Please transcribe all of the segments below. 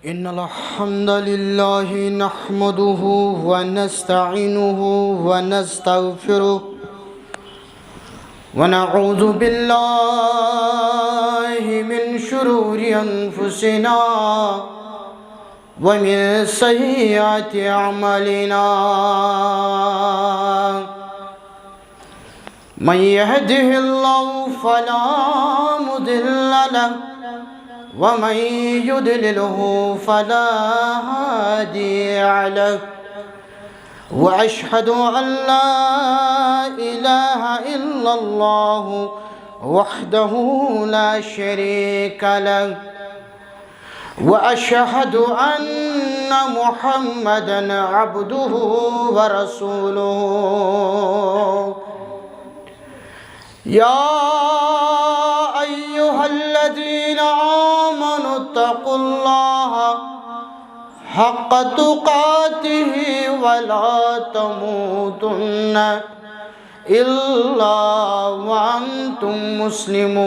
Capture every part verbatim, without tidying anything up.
إن الحمد لله نحمده ونستعينه ونستغفره، ونعوذ بالله من شرور أنفسنا ومن سيئات أعمالنا. من يهده الله فلا مضل له، ومن يضلله فلا هادي له. وأشهد أن لا إله إلا الله وحده لا شريك له، وأشهد أن محمدا عبده ورسوله. يا أيها الذين آمنوا اتقوا الله حق تقاته ولا تموتن إلا وأنتم مسلمون.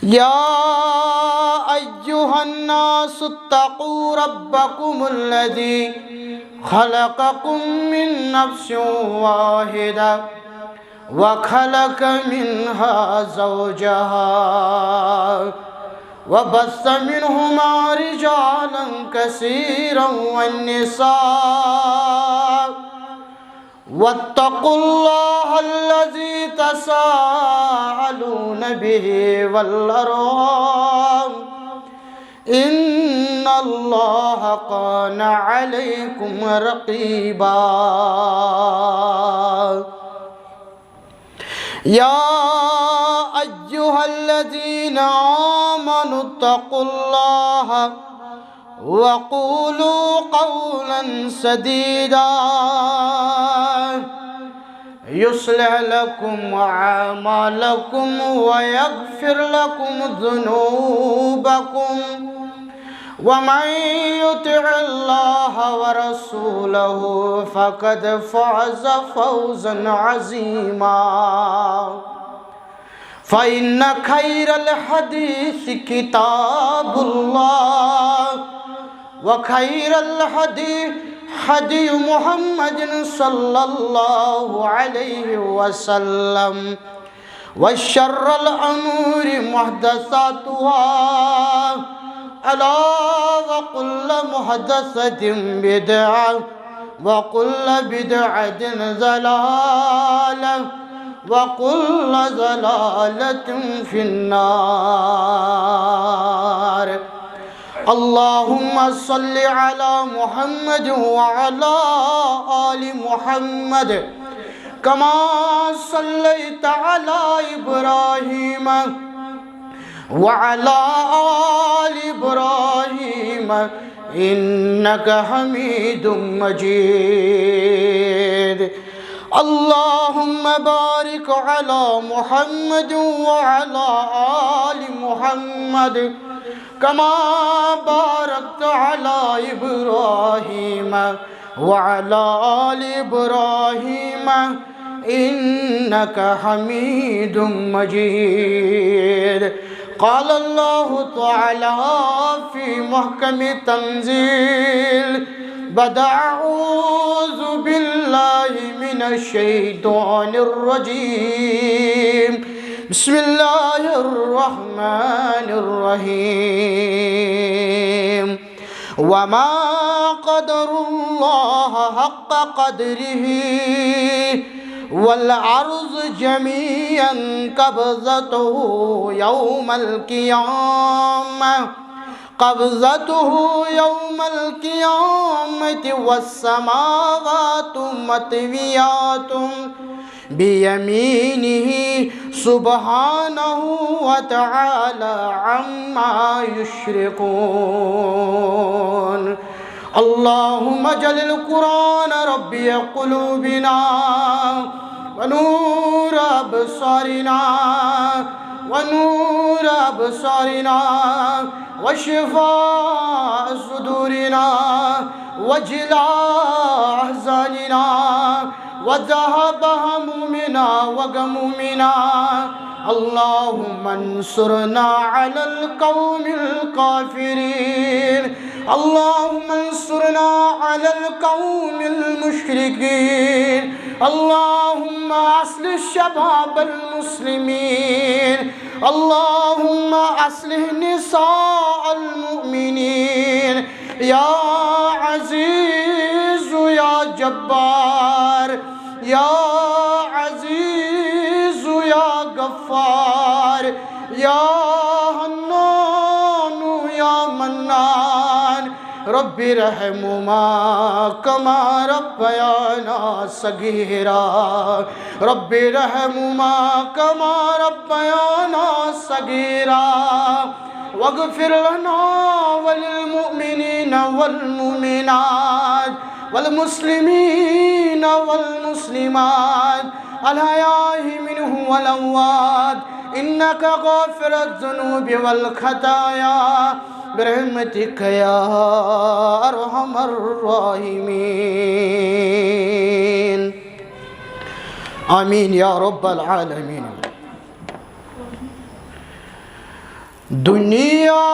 يا أيها الناس اتقوا ربكم الذي خلقكم من نفس واحدة وخلق منها زوجها وبث منهما رجالا كثيرا والنساء، واتقوا الله الذي تساءلون به والأرحام، إن الله كان عليكم رقيبا. يا أيها الذين آمنوا اتقوا الله وقولوا قولا سديدا يصلح لكم أعمالكم ويغفر لكم ذنوبكم، ومن يطع الله ورسوله فقد فاز فوزا عظيما. فإن خير الحديث كتاب الله، وخير الهدي هدي محمد صلى الله عليه وسلم، وشر الأمور محدثاتها، ألا وكل محدثة بدعة، وكل بدعة ضلالة، وكل ضلالة في النار. اللهم صل على محمد وعلى آل محمد كما صليت على إبراهيم وعلى آل إبراهيم إنك حميد مجيد. اللهم بارك على محمد وعلى آل محمد كما باركت على إبراهيم وعلى آل إبراهيم إنك حميد مجيد. قال الله تعالى في محكم التنزيل بعد أعوذ بالله من الشيطان الرجيم. بسم الله الرحمن الرحيم. وما قدروا الله حق قدره والأرض جميعا قبضته يوم القيامة، قبضته يوم القيامة والسماوات مطويات بيمينه سبحانه وتعالى عما يشركون. اللهم اجعل القرآن ربيع قلوبنا ونور أبصارنا، ونور أبصارنا، وشفاء صدورنا، وجلاء أحزاننا، وذهاب همومنا وغمومنا. اللهم انصرنا على القوم الكافرين. اللهم انصرنا على القوم المشركين. اللهم أصلح شباب المسلمين. اللهم أصلح نساء المؤمنين. يا عزيز يا جبار، يا عزيز يا غفار، يا حنان يا منان، رب ارحمهما كما ربيانا صغيرا. رب ارحمهما كما ربيانا صغيرا. واغفر لنا وللمؤمنين والمؤمنات والمسلمين والمسلمات الأحياء منهم والأموات إنك غافر الذنوب والخطايا برحمتك يا أرحم الراحمين. آمين يا رب العالمين. دنیا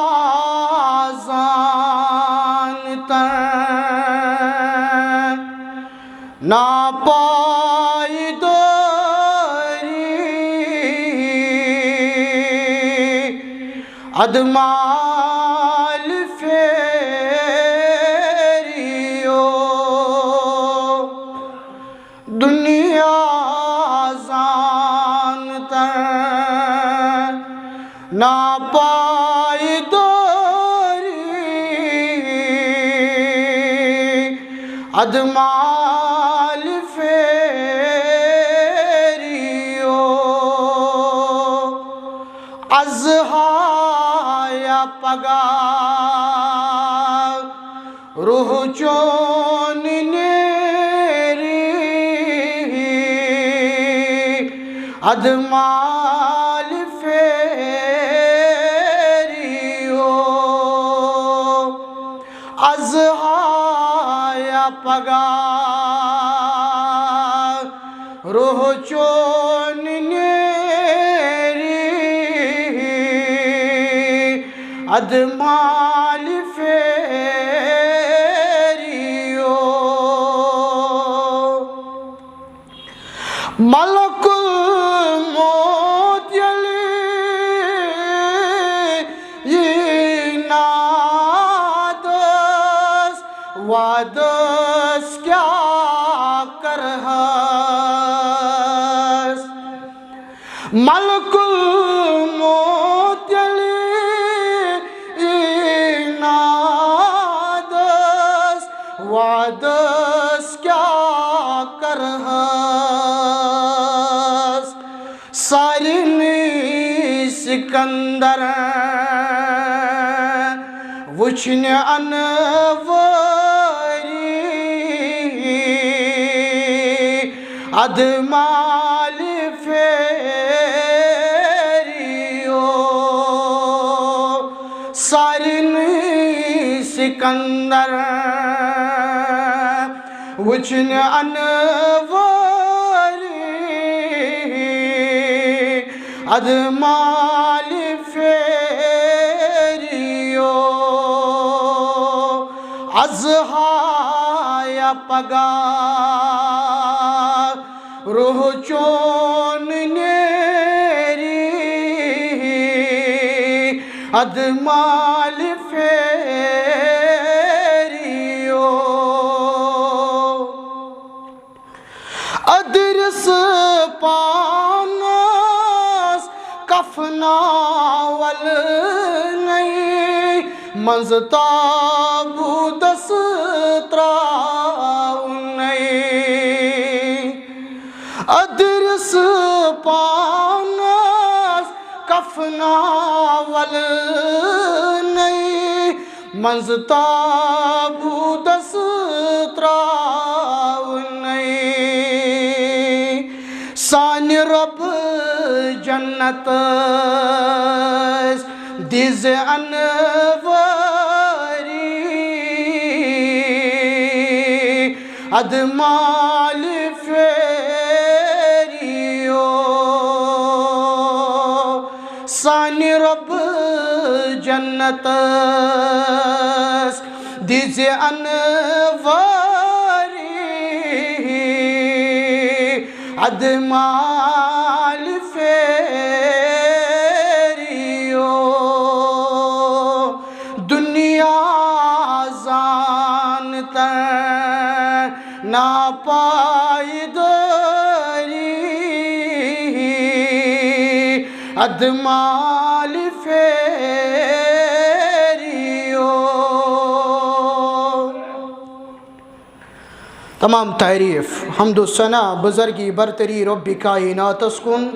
زانتن ناپائیداری، ادمال پھیریو۔ دنیا زانتن ناپائیداری، ادمال پھیریو۔ از ہایا پگاہ روح چون نیری، ادمال پھیریو۔ از ہایا پگاہ روح چون نیری، ادمال پھیریو۔ ملک الموت ییٚلہِ یی نادس، وعدس کیٛاہ کرہس؟ ملک الموت ییٚلہِ یی نادس، وعدس کیٛاہ کرہس؟ سارنٕے سکندرن وٕچھنہِ انوٲری، ادمال پھیریو۔ سارنٕے سکندرن وٕچھنہِ انوٲری، ادمال پھیریو۔ از ہایا پگاہ روح چون نیری، ادمال پھیریو۔ ادرس پانس کفناول نئی، منز تابوتس تراون نئی۔ ادرس پانس کفناول نئی، منز تابوتس تراون نئی۔ سانہِ رۄب جنتس دِزِ انوٲری، ادمال پھیریو۔ جنتس دیزِ انواری ادمال پھیریو۔ دنیا زانتن ناپائیداری ادمال پھیریو۔ تمام تعریف، حمد و ثنا، بزرگی برتری رب کائناتس کن۔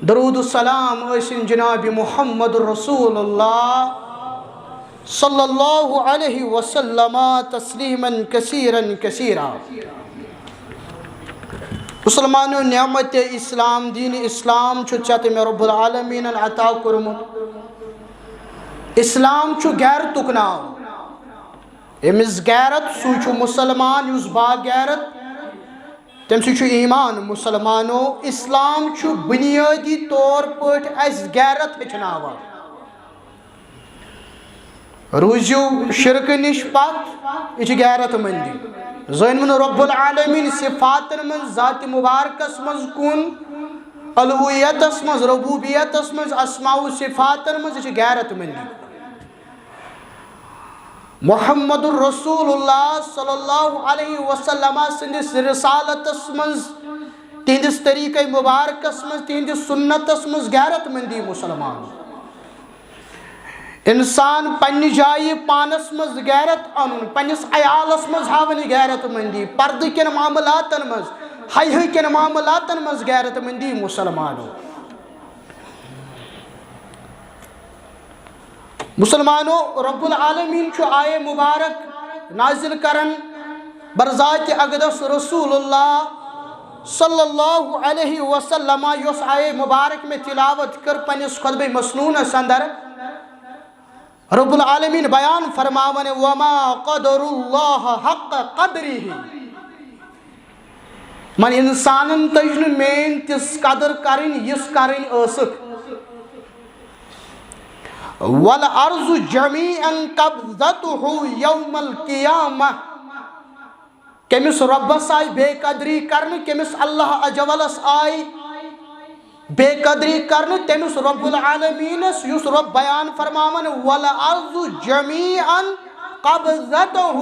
درود و سلام ٲسِن جناب محمد رسول اللہ صلی اللہ علیہ وسلم تسلیما کثیرا کثیرا۔ مسلمانو، نعمت اسلام، دین اسلام چھُ ژےٚ تہٕ مےٚ رب العالمینن عطا کوٚرمُت۔ اسلام چھُ غیرتُک ناو۔ ییٚمِس غیرت، سُے چھُ مسلمان، یُس با غیرت، تٔمۍ سُے چھُ ایمان مسلمانو۔ اسلام چھُ بنیٲدی طور پٲٹھۍ اَسہِ غیرت ہیٚچھناوان۔ روٗزِو شرکہٕ نِش پتھ، یہِ چھِ غیرت مندی۔ زٲنۍ ووٚن رب العالمین صفاتن منٛز، ذات مبارکس منٛز کُن، الوہیتس منٛز، ربوبیتس منٛز، اسماء و صفاتن منٛز، یہِ چھِ غیرت مندی۔ محمد رسول اللہ صلی اللہ علیہ وسلم سٕنٛدِس رسالتس منٛز، تِہنٛدِس طریقہ مبارکس منٛز، تِہنٛدِس سنتس منٛز غیرت مندی مسلمان۔ انسان پننہِ جایہِ پانس منٛز غیرت انُن، پننِس عیالس منٛز ہاوٕنۍ غیرت مندی، پردٕ کٮ۪ن معاملاتن منٛز، حیہٕ کٮ۪ن معاملاتن منٛز غیرت مندی مسلمانو۔ مسلمانو، رب العالمین چھُ آیے مبارک نازل کران برذات اقدس رسول اللہ صلی اللہ علیہ وسلم، یۄس آیے مبارک مےٚ تلاوت کٔر پننِس خطبہ مسنونس اندر۔ رب العالمین بیان فرماوان، وما قدر اللہ حق قدره۔ من انسانن تج نہٕ میٲنۍ تِژھ قدر کرٕنۍ، یِژھ کرٕنۍ ٲسٕکھ۔ والارض جمیعا قبضته یوم القیامہ۔ کٔمِس رۄبس آیہِ بے قدری کرنہٕ، کٔمِس اللہ عز و جلس آیہِ بے قدری کرنہٕ، تٔمِس رب العالمینس، یُس رب بیان فرماوان، والارض جمیعا قبضته،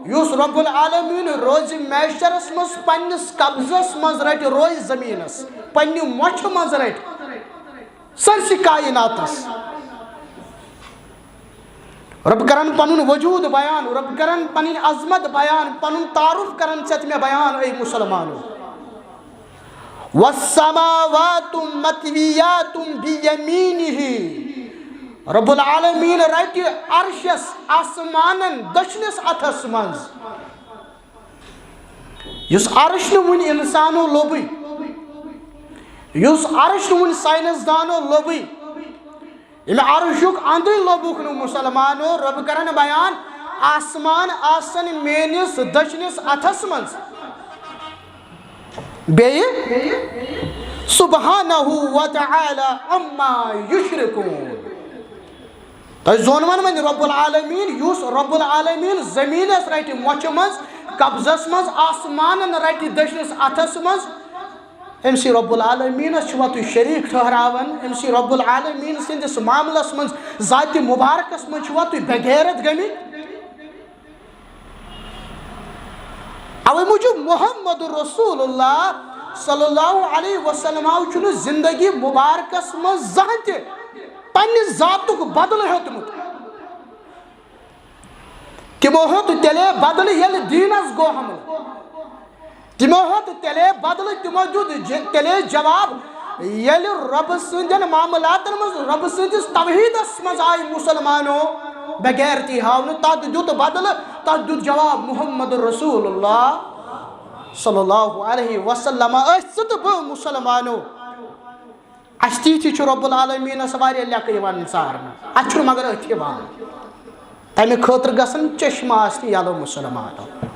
یُس رب العالمین روزِ محشرس منٛز پننِس قبضس منٛز رٹہِ، روزِ زمینس پننہِ مۄچھِ منٛز رٹہِ سٲرسٕے کائناتس۔ رب کرن پنُن وجود بیان، رب کرن پنٕنۍ عظمت بیان، پنُن تعارف کرن ژےٚ تہٕ مےٚ بیان، اے مسلمانو۔ والسماوات مطویات بیمینہ۔ رب العالمین رٹہِ عرشس، آسمانن دٔچھنِس اتھس منٛز۔ یُس عرش نہٕ وُنہِ انسانو لوبُے، یُس عرش نہٕ وُنہِ ساینس دانو لوبُے، ییٚمہِ عرشُک اندٕے لوٚبُکھ نہٕ مسلمانو، رب کرن بیان، آسمان آسن میٲنِس دٔچھنِس اتھس منٛز۔ بیٚیہِ سبحانہ و تعالی عما یشرکون۔ تۄہہِ زونوَن وۄنۍ رب العالمین، یُس رب العالمین زمینس رٹہِ مۄچھِ منٛز، قبضس منٛز، آسمانن رٹہِ دٔچھنِس اتھس منٛز، أمۍ سی رب العالمینس چھُوا تُہۍ شریٖک ٹھہراوان؟ أمۍ سی رب العالمین سٕنٛدِس معاملس منٛز، ذاتِ مبارکس منٛز چھُوا تُہۍ بے غیرت گٔمٕتۍ؟ اوے موٗجوٗب محمد رسول اللہ صلی اللہ علیہ وسلم چھُنہٕ زندگی مبارکس منٛز زانٛہہ تہِ پننہِ ذاتُک بدلہٕ ہیوٚتمُت۔ تِمو ہیوٚت تیٚلے بدلہٕ ییٚلہِ دیٖنس گوٚو حملہٕ۔ تِمو ہیوٚت تیٚلے بدلہٕ، تِمو دیُت ج-، تیٚلے جواب ییٚلہِ رۄبہٕ سٕنٛدٮ۪ن معاملاتن منٛز، رۄبہٕ سٕنٛدِس توحیٖدس منٛز آیہِ مسلمانو بے غیرتی ہاونہٕ، تتھ دیُت بدلہٕ، تتھ دیُت جواب محمد رسول اللہ صلی اللہ علیہ وسلم۔ أسۍ ژٕ تہٕ بہٕ مسلمانو۔ اَسہِ تہِ تہِ چھُ رب العالمینس واریاہ لیکہٕ یِوان ژارنہٕ، اَسہِ چھُنہٕ مگر أتھۍ یِوان۔ تَمہِ خٲطرٕ گژھن چشمہٕ آسنہِ یَلہٕ مسلمانو۔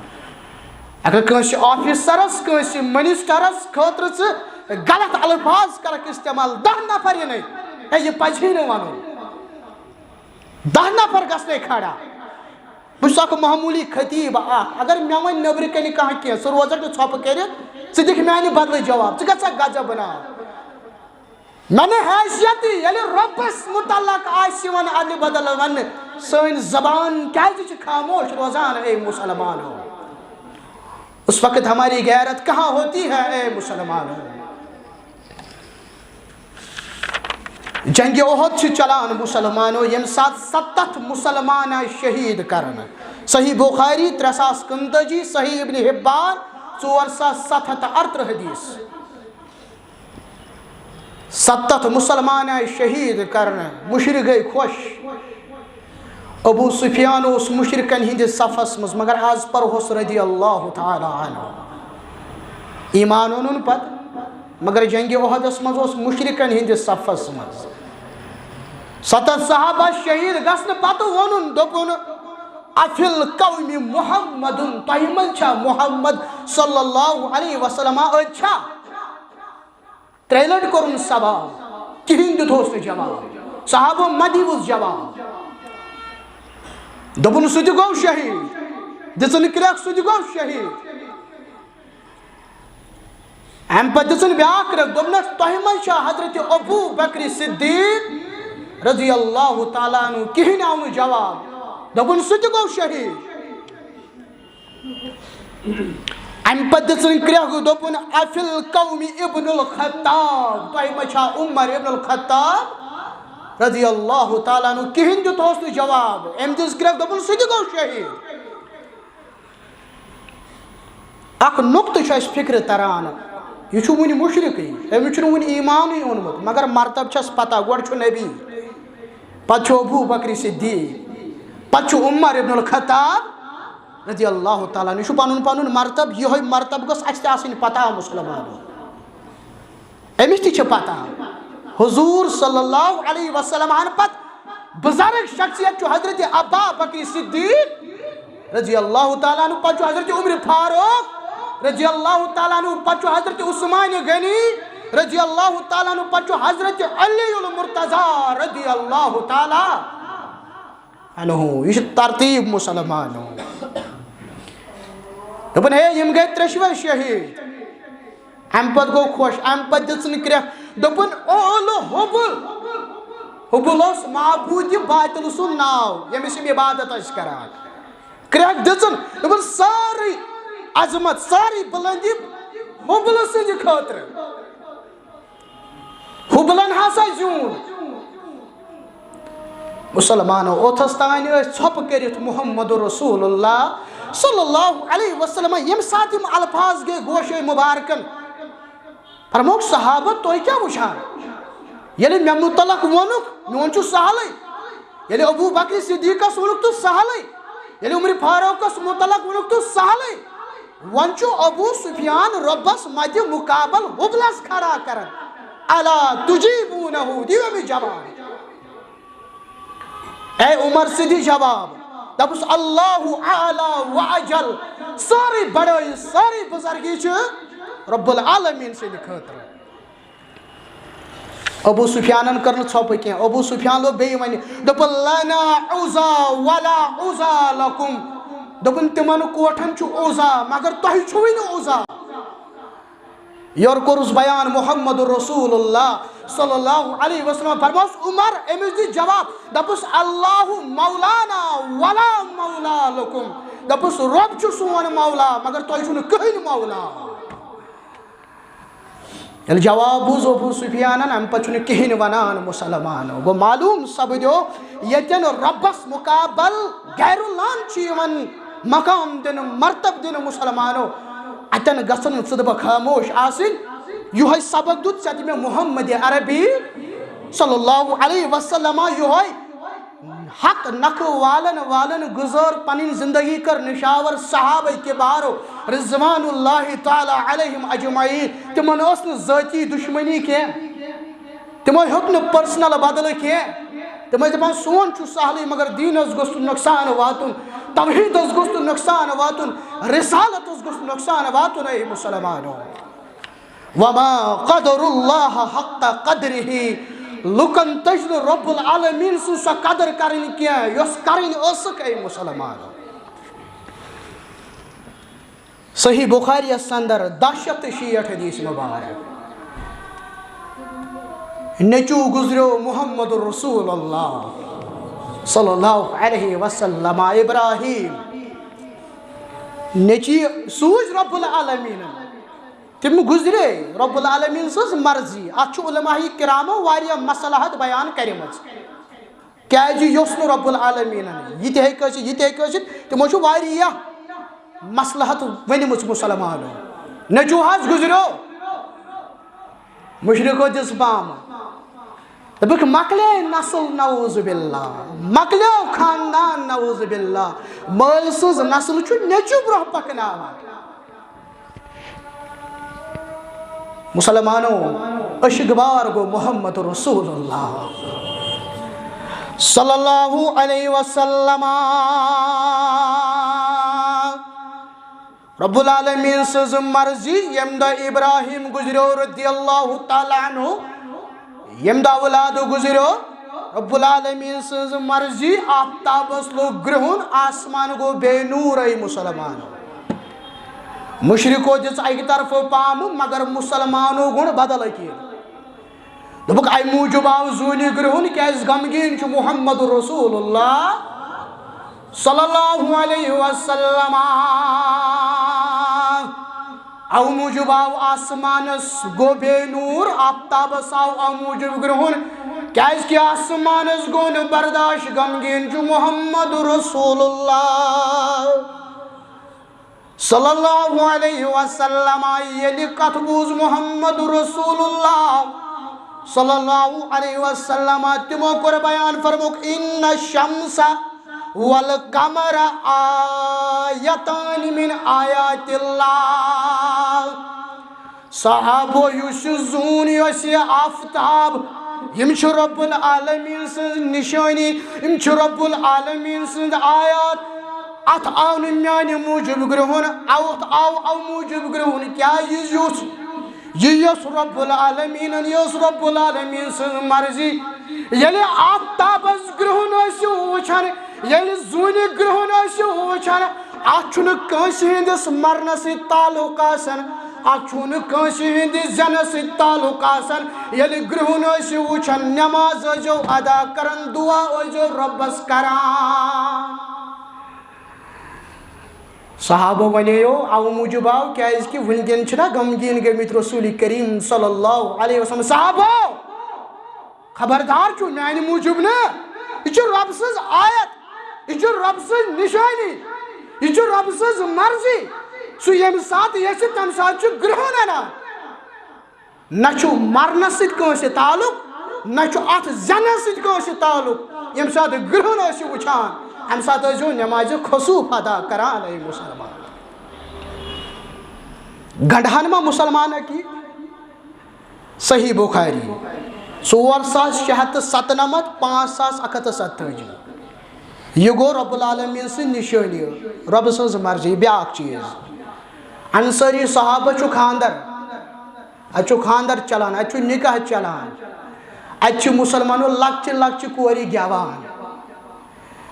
اگر کٲنٛسہِ آفیسرس، کٲنٛسہِ منسٹرس خٲطرٕ ژٕ غلط الفاظ کرکھ استعمال، دَہ نفر یِنَے، ہے، یہِ پَزِ ہے نہٕ وَنُن۔ دَہ نفر گژھنے کھڑا۔ بہٕ چھُس اکھ معموٗلی خطیٖب اکھ، اگر مےٚ وۄنۍ نیٚبرٕ کَنہِ کانٛہہ کینٛہہ، سُہ روزَکھ نہٕ ژھۄپہٕ کٔرِتھ، ژٕ دِکھ میٛانہِ بدلہٕ جواب، ژٕ گژھکھ غضب بناو۔ مےٚ نہٕ حیثیتٕے، ییٚلہِ رۄبَس مُتعلق آسہِ یِوان اَدلہِ بدل وَننہٕ، سٲنۍ زبان کیٛازِ چھِ خاموش روزان، اے مسلمانو؟ اس وقت ہماری غیرت کہاں ہوتی ہے، اے مسلمانو؟ جنگ احد چھِ چلان مسلمانو، ییٚمہِ ساتہٕ ستتھ مسلمان آیہِ شہیٖد کرنہٕ۔ صحیح بخاری ترٛےٚ ساس کُنتٲجی، صحیح ابن حبان ژور ساس ستھ ہتھ تہٕ اَرترٕہ حدیث۔ ستتھ مسلمان آیہِ شہیٖد کرنہٕ، مشرک گٔے خۄش۔ ابو سفیان اوس مشرکن ہٕنٛدِس صفس منٛز، مگر از پرہوس رضی اللہ تعالیٰ عنہ۔ ایمان اوٚنُن پتہٕ، مگر جنگِ احدس منٛز اوس مشرکن ہٕنٛدِس صفس منٛز۔ ستتھ صحابہ شہیٖد گژھنہٕ پتہٕ ووٚنُن، دوٚپُن، "افی القوم محمد"، تۄہہِ منٛز چھا محمد صلی اللہ علیہ وسلم أتۍ چھا؟ ترٛیٚیہِ لٹہِ کوٚرُن سوال، کِہیٖنۍ دیُتہوس نہٕ جواب۔ صحابو مہ دیٖوُس جواب۔ دوٚپُن، "سُہ تہِ گوٚو شہیٖد۔" دِژٕن کرٛٮ۪کھ، "سُہ تہِ گوٚو شہیٖد۔" اَمہِ پتہٕ دِژٕن بیٛاکھ کرٛٮ۪کھ، دوٚپنَس، "تۄہہِ منٛز چھا حضرت ابو بکر صدیق رضی اللہ تعالیٰ عنہ؟" کِہیٖنۍ آو نہٕ جواب۔ دوٚپُن، "سُہ تہِ گوٚو شہیٖد۔" اَمہِ پتہٕ دِژٕن کرٛٮ۪کھ، دوٚپُن، "افی القوم ابن الخطاب"، تۄہہِ ما چھا عمر ابن الخطاب رضی اللہ تعالیٰ عنہ؟ کِہیٖنۍ دیُتہوس نہٕ جواب۔ أمۍ دِژ کرٛٮ۪کھ، دوٚپُن، "سُہ تہِ گوٚو شہیٖد۔" اکھ نُقطہٕ چھُ اَسہِ فِکرِ تران، یہِ چھُ وُنہِ مُشرِکٕے، أمِس چھُنہٕ وُنہِ ایٖمانٕے اوٚنمُت، مگر مرتب چھَس پتہ، گۄڈٕ چھُ نبی، پتہٕ چھُ ابو بکر صدیق، پتہٕ چھُ عمر ابن الخطاب رضی اللہ تعالیٰ عنہ۔ یہِ چھُ پنُن پنُن مرتب، یِہوٚے مرتب گٔژھ اَسہِ تہِ آسٕنۍ پتہ، مُسلمانو۔ أمِس تہِ چھِ پتہ، حضور صلی اللہ علیہ وسلم ہن پتہٕ بزرگ شخصیت چھُ حضرت ابا بکر صدیق رضی اللہ تعالیٰ عنہ، پتہٕ چھُ حضرت عمر فاروق رضی اللہ تعالیٰ عنہ، پتہٕ چھُ حضرت عثمان غنی رضی اللہ تعالیٰ عنہ، پتہٕ چھُ حضرت علی المرتضی رضی اللہ تعالیٰ عنہ۔ یہِ چھِ ترتیٖب مُسلمانو۔ دوٚپُن، "ہے، یِم گٔے ترٛیٚشوَے شہیٖد۔" اَمہِ پتہٕ گوٚو خۄش، اَمہِ پتہٕ دِژٕن کرٛٮ۪کھ، دوٚپُن، "اولُ ہُبُل۔" ہُبُل اوس معبوٗدِ باطِل سُنٛد ناو، ییٚمِس یِم عبادت ٲسۍ کران۔ کرٛٮ۪کھ دِژٕن، دوٚپُن، "سٲرٕے عظمت، سٲرٕے بُلندی ہُبلہٕ سٕنٛدِ خٲطرٕ۔ ہُبلن ہسا زیوٗن۔" مُسلمانو، اوٚتھس تانۍ ٲسۍ ژھۄپہٕ کٔرِتھ محمد رسول اللہ صلی اللہ علیہ وسلم۔ ییٚمہِ ساتہٕ یِم الفاظ گٔے گوشے مُبارکن، فرمووُکھ، "صحابہ، تُہۍ کیٛاہ وٕچھان؟ ییٚلہِ مےٚ مُتعلق ووٚنُکھ، میون چھُ سہلٕے۔ ییٚلہِ ابو بکر صدیقس ووٚنُکھ، تہٕ سہلٕے۔ ییٚلہِ عمر فاروقس مُتعلق ووٚنُکھ، تہٕ سہلٕے۔ وۄنۍ چھُ ابو سفیان رۄبس مدِ مُقابل ہُبلس کھڑا کران۔ الا تجیبونہ، دِیِو أمِس جواب۔ اے عمر، ژٕ دِ جواب۔ دَپُس، اللہ اعلیٰ و اجل، سٲرٕے بڑٲیی، سٲرٕے بُزرگی چھِ رب العالمین سٕنٛدِ خٲطرٕ۔ ابو سفیانن کٔر نہٕ ژھۄپہٕ کینٛہہ۔ ابو سفیان لوٚگ بیٚیہِ وَنہِ، دوٚپُن، "لنا عزا ولا عزا لکم"۔ دوٚپُن، "تِمن کوٹھن چھُ عزا، مگر تۄہہِ چھُوٕے نہٕ عزا۔" یورٕ کوٚرُس بیان محمد رسول اللہ صلی اللہ علیہ وسلم۔ فرموس، "عمر، أمِس دِ جواب، دَپُس، اللہ مولانا ولا مولا لکم۔" دَپُس، "رۄب چھُ سون مولا، مگر تۄہہِ چھُو نہٕ کٕہٕنۍ مولا۔" ییٚلہِ جواب بوٗز ابو سفیانن، اَمہِ پتہٕ چھُنہٕ کِہیٖنۍ وَنان مُسلمانو۔ گوٚو معلوم سپدیو، ییٚتٮ۪ن رۄبس مُقابل غیر اللہ چھُ یِوان مقام دِنہٕ، مرتب دِنہٕ مُسلمانو، اَتٮ۪ن گژھن نہٕ ژٕ تہٕ بہٕ خاموش آسٕنۍ۔ یِہوٚے سبق دیُت ژےٚ تہِ مےٚ محمد عربی صلی اللہ علیہ وسلم، یِہوٚے حق نکھٕ والن والن گُزٲر پنٕنۍ زندگی، کٔر نشاور صحابہ کبارو رضوان اللہ تعالیٰ علیہم اجمعین۔ تِمن ٲس نہٕ ذٲتی دشمنی کینٛہہ، تِمو ہیوٚت نہٕ پرسنل بدلہٕ کینٛہہ۔ تِم ٲسۍ دپان، "سون چھُ سہلٕے، مگر دیٖنس گوٚژھ نہٕ نۄقصان واتُن، توحیٖدس گوٚژھ نہٕ نۄقصان واتُن، رسالتس گوٚژھ نہٕ نۄقصان واتُن، اے مُسلمانو۔" وما قدر اللہ حق قدرہ۔ لُکن تٔج نہٕ رب العالمین سٕنٛز سۄ قدر کرٕنۍ کینٛہہ، یۄس کرٕنۍ ٲسٕکھ، اے مسلمانو۔ صحیح بخاری یس اندر دہ شیتھ تہٕ شیٹھ حدیث مبارک۔ نیٚچو گزریو محمد رسول اللہ صلی اللہ علیہ وسلم، ابراہیم نیٚچی سوٗز رب العالمین۔ تِم گُزرے رب العالمین سٕنٛز مرضی۔ اتھ چھُ علماء کرامو واریاہ مصلحت بیان کٔرمٕژ، کیازِ یہِ اوس نہٕ رب العالمینن، یہِ تہِ ہیٚکہِ ٲسِتھ، یہِ تہِ ہیٚکہِ ٲسِتھ۔ تِمو چھُ واریاہ مصلحت ؤنمٕژ مسلمانو۔ نیٚچوٗ حظ گُزریو، مشرکو دِژ بامہٕ، دوٚپُکھ، مۄکلے نسل، نعوذ باللہ، مۄکلیو خاندان، نعوذ باللہ۔ مٲلۍ سٕنٛز نسل چھُ نیٚچوٗ برونٛہہ پکناوان۔ مسلمانو، عشق بار گو محمد رسول اللہ صلی اللہ علیہ وسلم۔ رب العالمین سٕنٛز مرضی، ییٚمہِ دۄہ ابراہیم گُزریو رضی اللہ تعالیٰ عنہ، ییٚمہِ دۄہ اولاد گُزریو، رب العالمین سٕنٛز مرضی، آفتابس لوٚگ گرٛہُن، آسمان گوٚو بے نوٗر۔ اے مسلمانو، مشرکو دِژ اکہِ طرفہٕ پامہٕ، مگر مسلمانو گوٚنڈ بدل عقیٖدٕ۔ دوٚپُکھ، امہِ موٗجوٗب آو زوٗنہِ گرٛہُن، کیازِ غمگیٖن چھُ محمد رسول اللہ صلی اللہ علیہ وسلم۔ امہِ موٗجوٗب آو آسمانس گوٚو بے نوٗر، آفتابس آو امہِ موٗجوٗب گرٛہُن، کیازِ کہِ آسمانس گوٚو نہٕ برداشت، غمگیٖن چھُ محمد رسول اللہ صلی اللہ علیہ وسلم۔ ییٚلہِ کتھ بوٗز محمد رسول اللہ صلی اللہ علیہ وسلم، تِمو کوٚر بیان، فرمووُکھ، ان الشمس والقمر آیتان من آیات اللہ۔ صحابو، یُس یہِ زوٗن، یۄس یہِ آفتاب، یِم چھِ رب العالمین سٕنٛز نِشٲنی، یِم چھِ رب العالمین سٕنٛز آیات۔ اتھ آو نہٕ میانہِ موٗجوٗب گرٛہُن، اتھ آو امہِ موٗجوٗب گرٛہُن، کیازِ یُس یہِ یۄس رب العالمینن، یہِ ٲس رب العالمین سٕنٛز مرضی۔ ییٚلہِ آفتابس گرٛہُن ٲسِو وٕچھان، ییٚلہِ زوٗنہِ گرٛہُن ٲسِو وٕچھان، اتھ چھُنہٕ کٲنٛسہِ ہٕنٛدِس مرنس سۭتۍ تعلق آسان، اتھ چھُنہٕ کٲنٛسہِ ہٕنٛدِس زینس سۭتۍ تعلق آسان۔ ییٚلہِ گرٛہُن ٲسِو وٕچھان، نماز ٲسۍزیو ادا کران، دعا ٲسۍزیو رۄبس کران۔ صحابو وَنییو، اَوٕ موٗجوٗب آو، کیٛازِ کہِ وٕنکٮ۪ن چھِنہ غمگیٖن گٔمٕتۍ رسول کریم صلی اللہ علیہ وسلم۔ صحابو، خبردار چھُ میانہِ موٗجوٗب نہٕ۔ یہِ چھُ رۄب سٕنٛز آیت، یہِ چھُ رۄب سٕنٛز نِشٲنی، یہِ چھُ رۄب سٕنٛز مرضی۔ سُہ ییٚمہِ ساتہٕ یژھِ، تَمہِ ساتہٕ چھُ گرٛہُن اَنان۔ نہ چھُ مرنس سۭتۍ کٲنٛسہِ تعلق، نہ چھُ اَتھ زٮ۪نس سۭتۍ کٲنٛسہِ تعلق۔ ییٚمہِ ساتہٕ گرٛہُن ٲسِو وٕچھان، اَمہِ ساتہٕ ٲسۍزیو نمازِ خسوف ادا کران، اے مسلمان۔ گنڈہان ما مسلمان کی؟ صحیح بخاری، ژور ساس شےٚ ہتھ تہٕ ستنمتھ، پانٛژھ ساس اکھ ہتھ تہٕ ستتٲجی۔ یہِ گوٚو رب العالمین سٕنٛز نِشٲنی، رب سٕنٛز مرضی۔ بیٛاکھ چیٖز، انصٲری صحابہ چھُ خانٛدر، اتہِ چھُ خانٛدر چلان، اتہِ چھُ نکاح چلان، اتہِ چھِ مسلمانو لۄکچہِ لۄکچہِ کورِ گٮ۪وان۔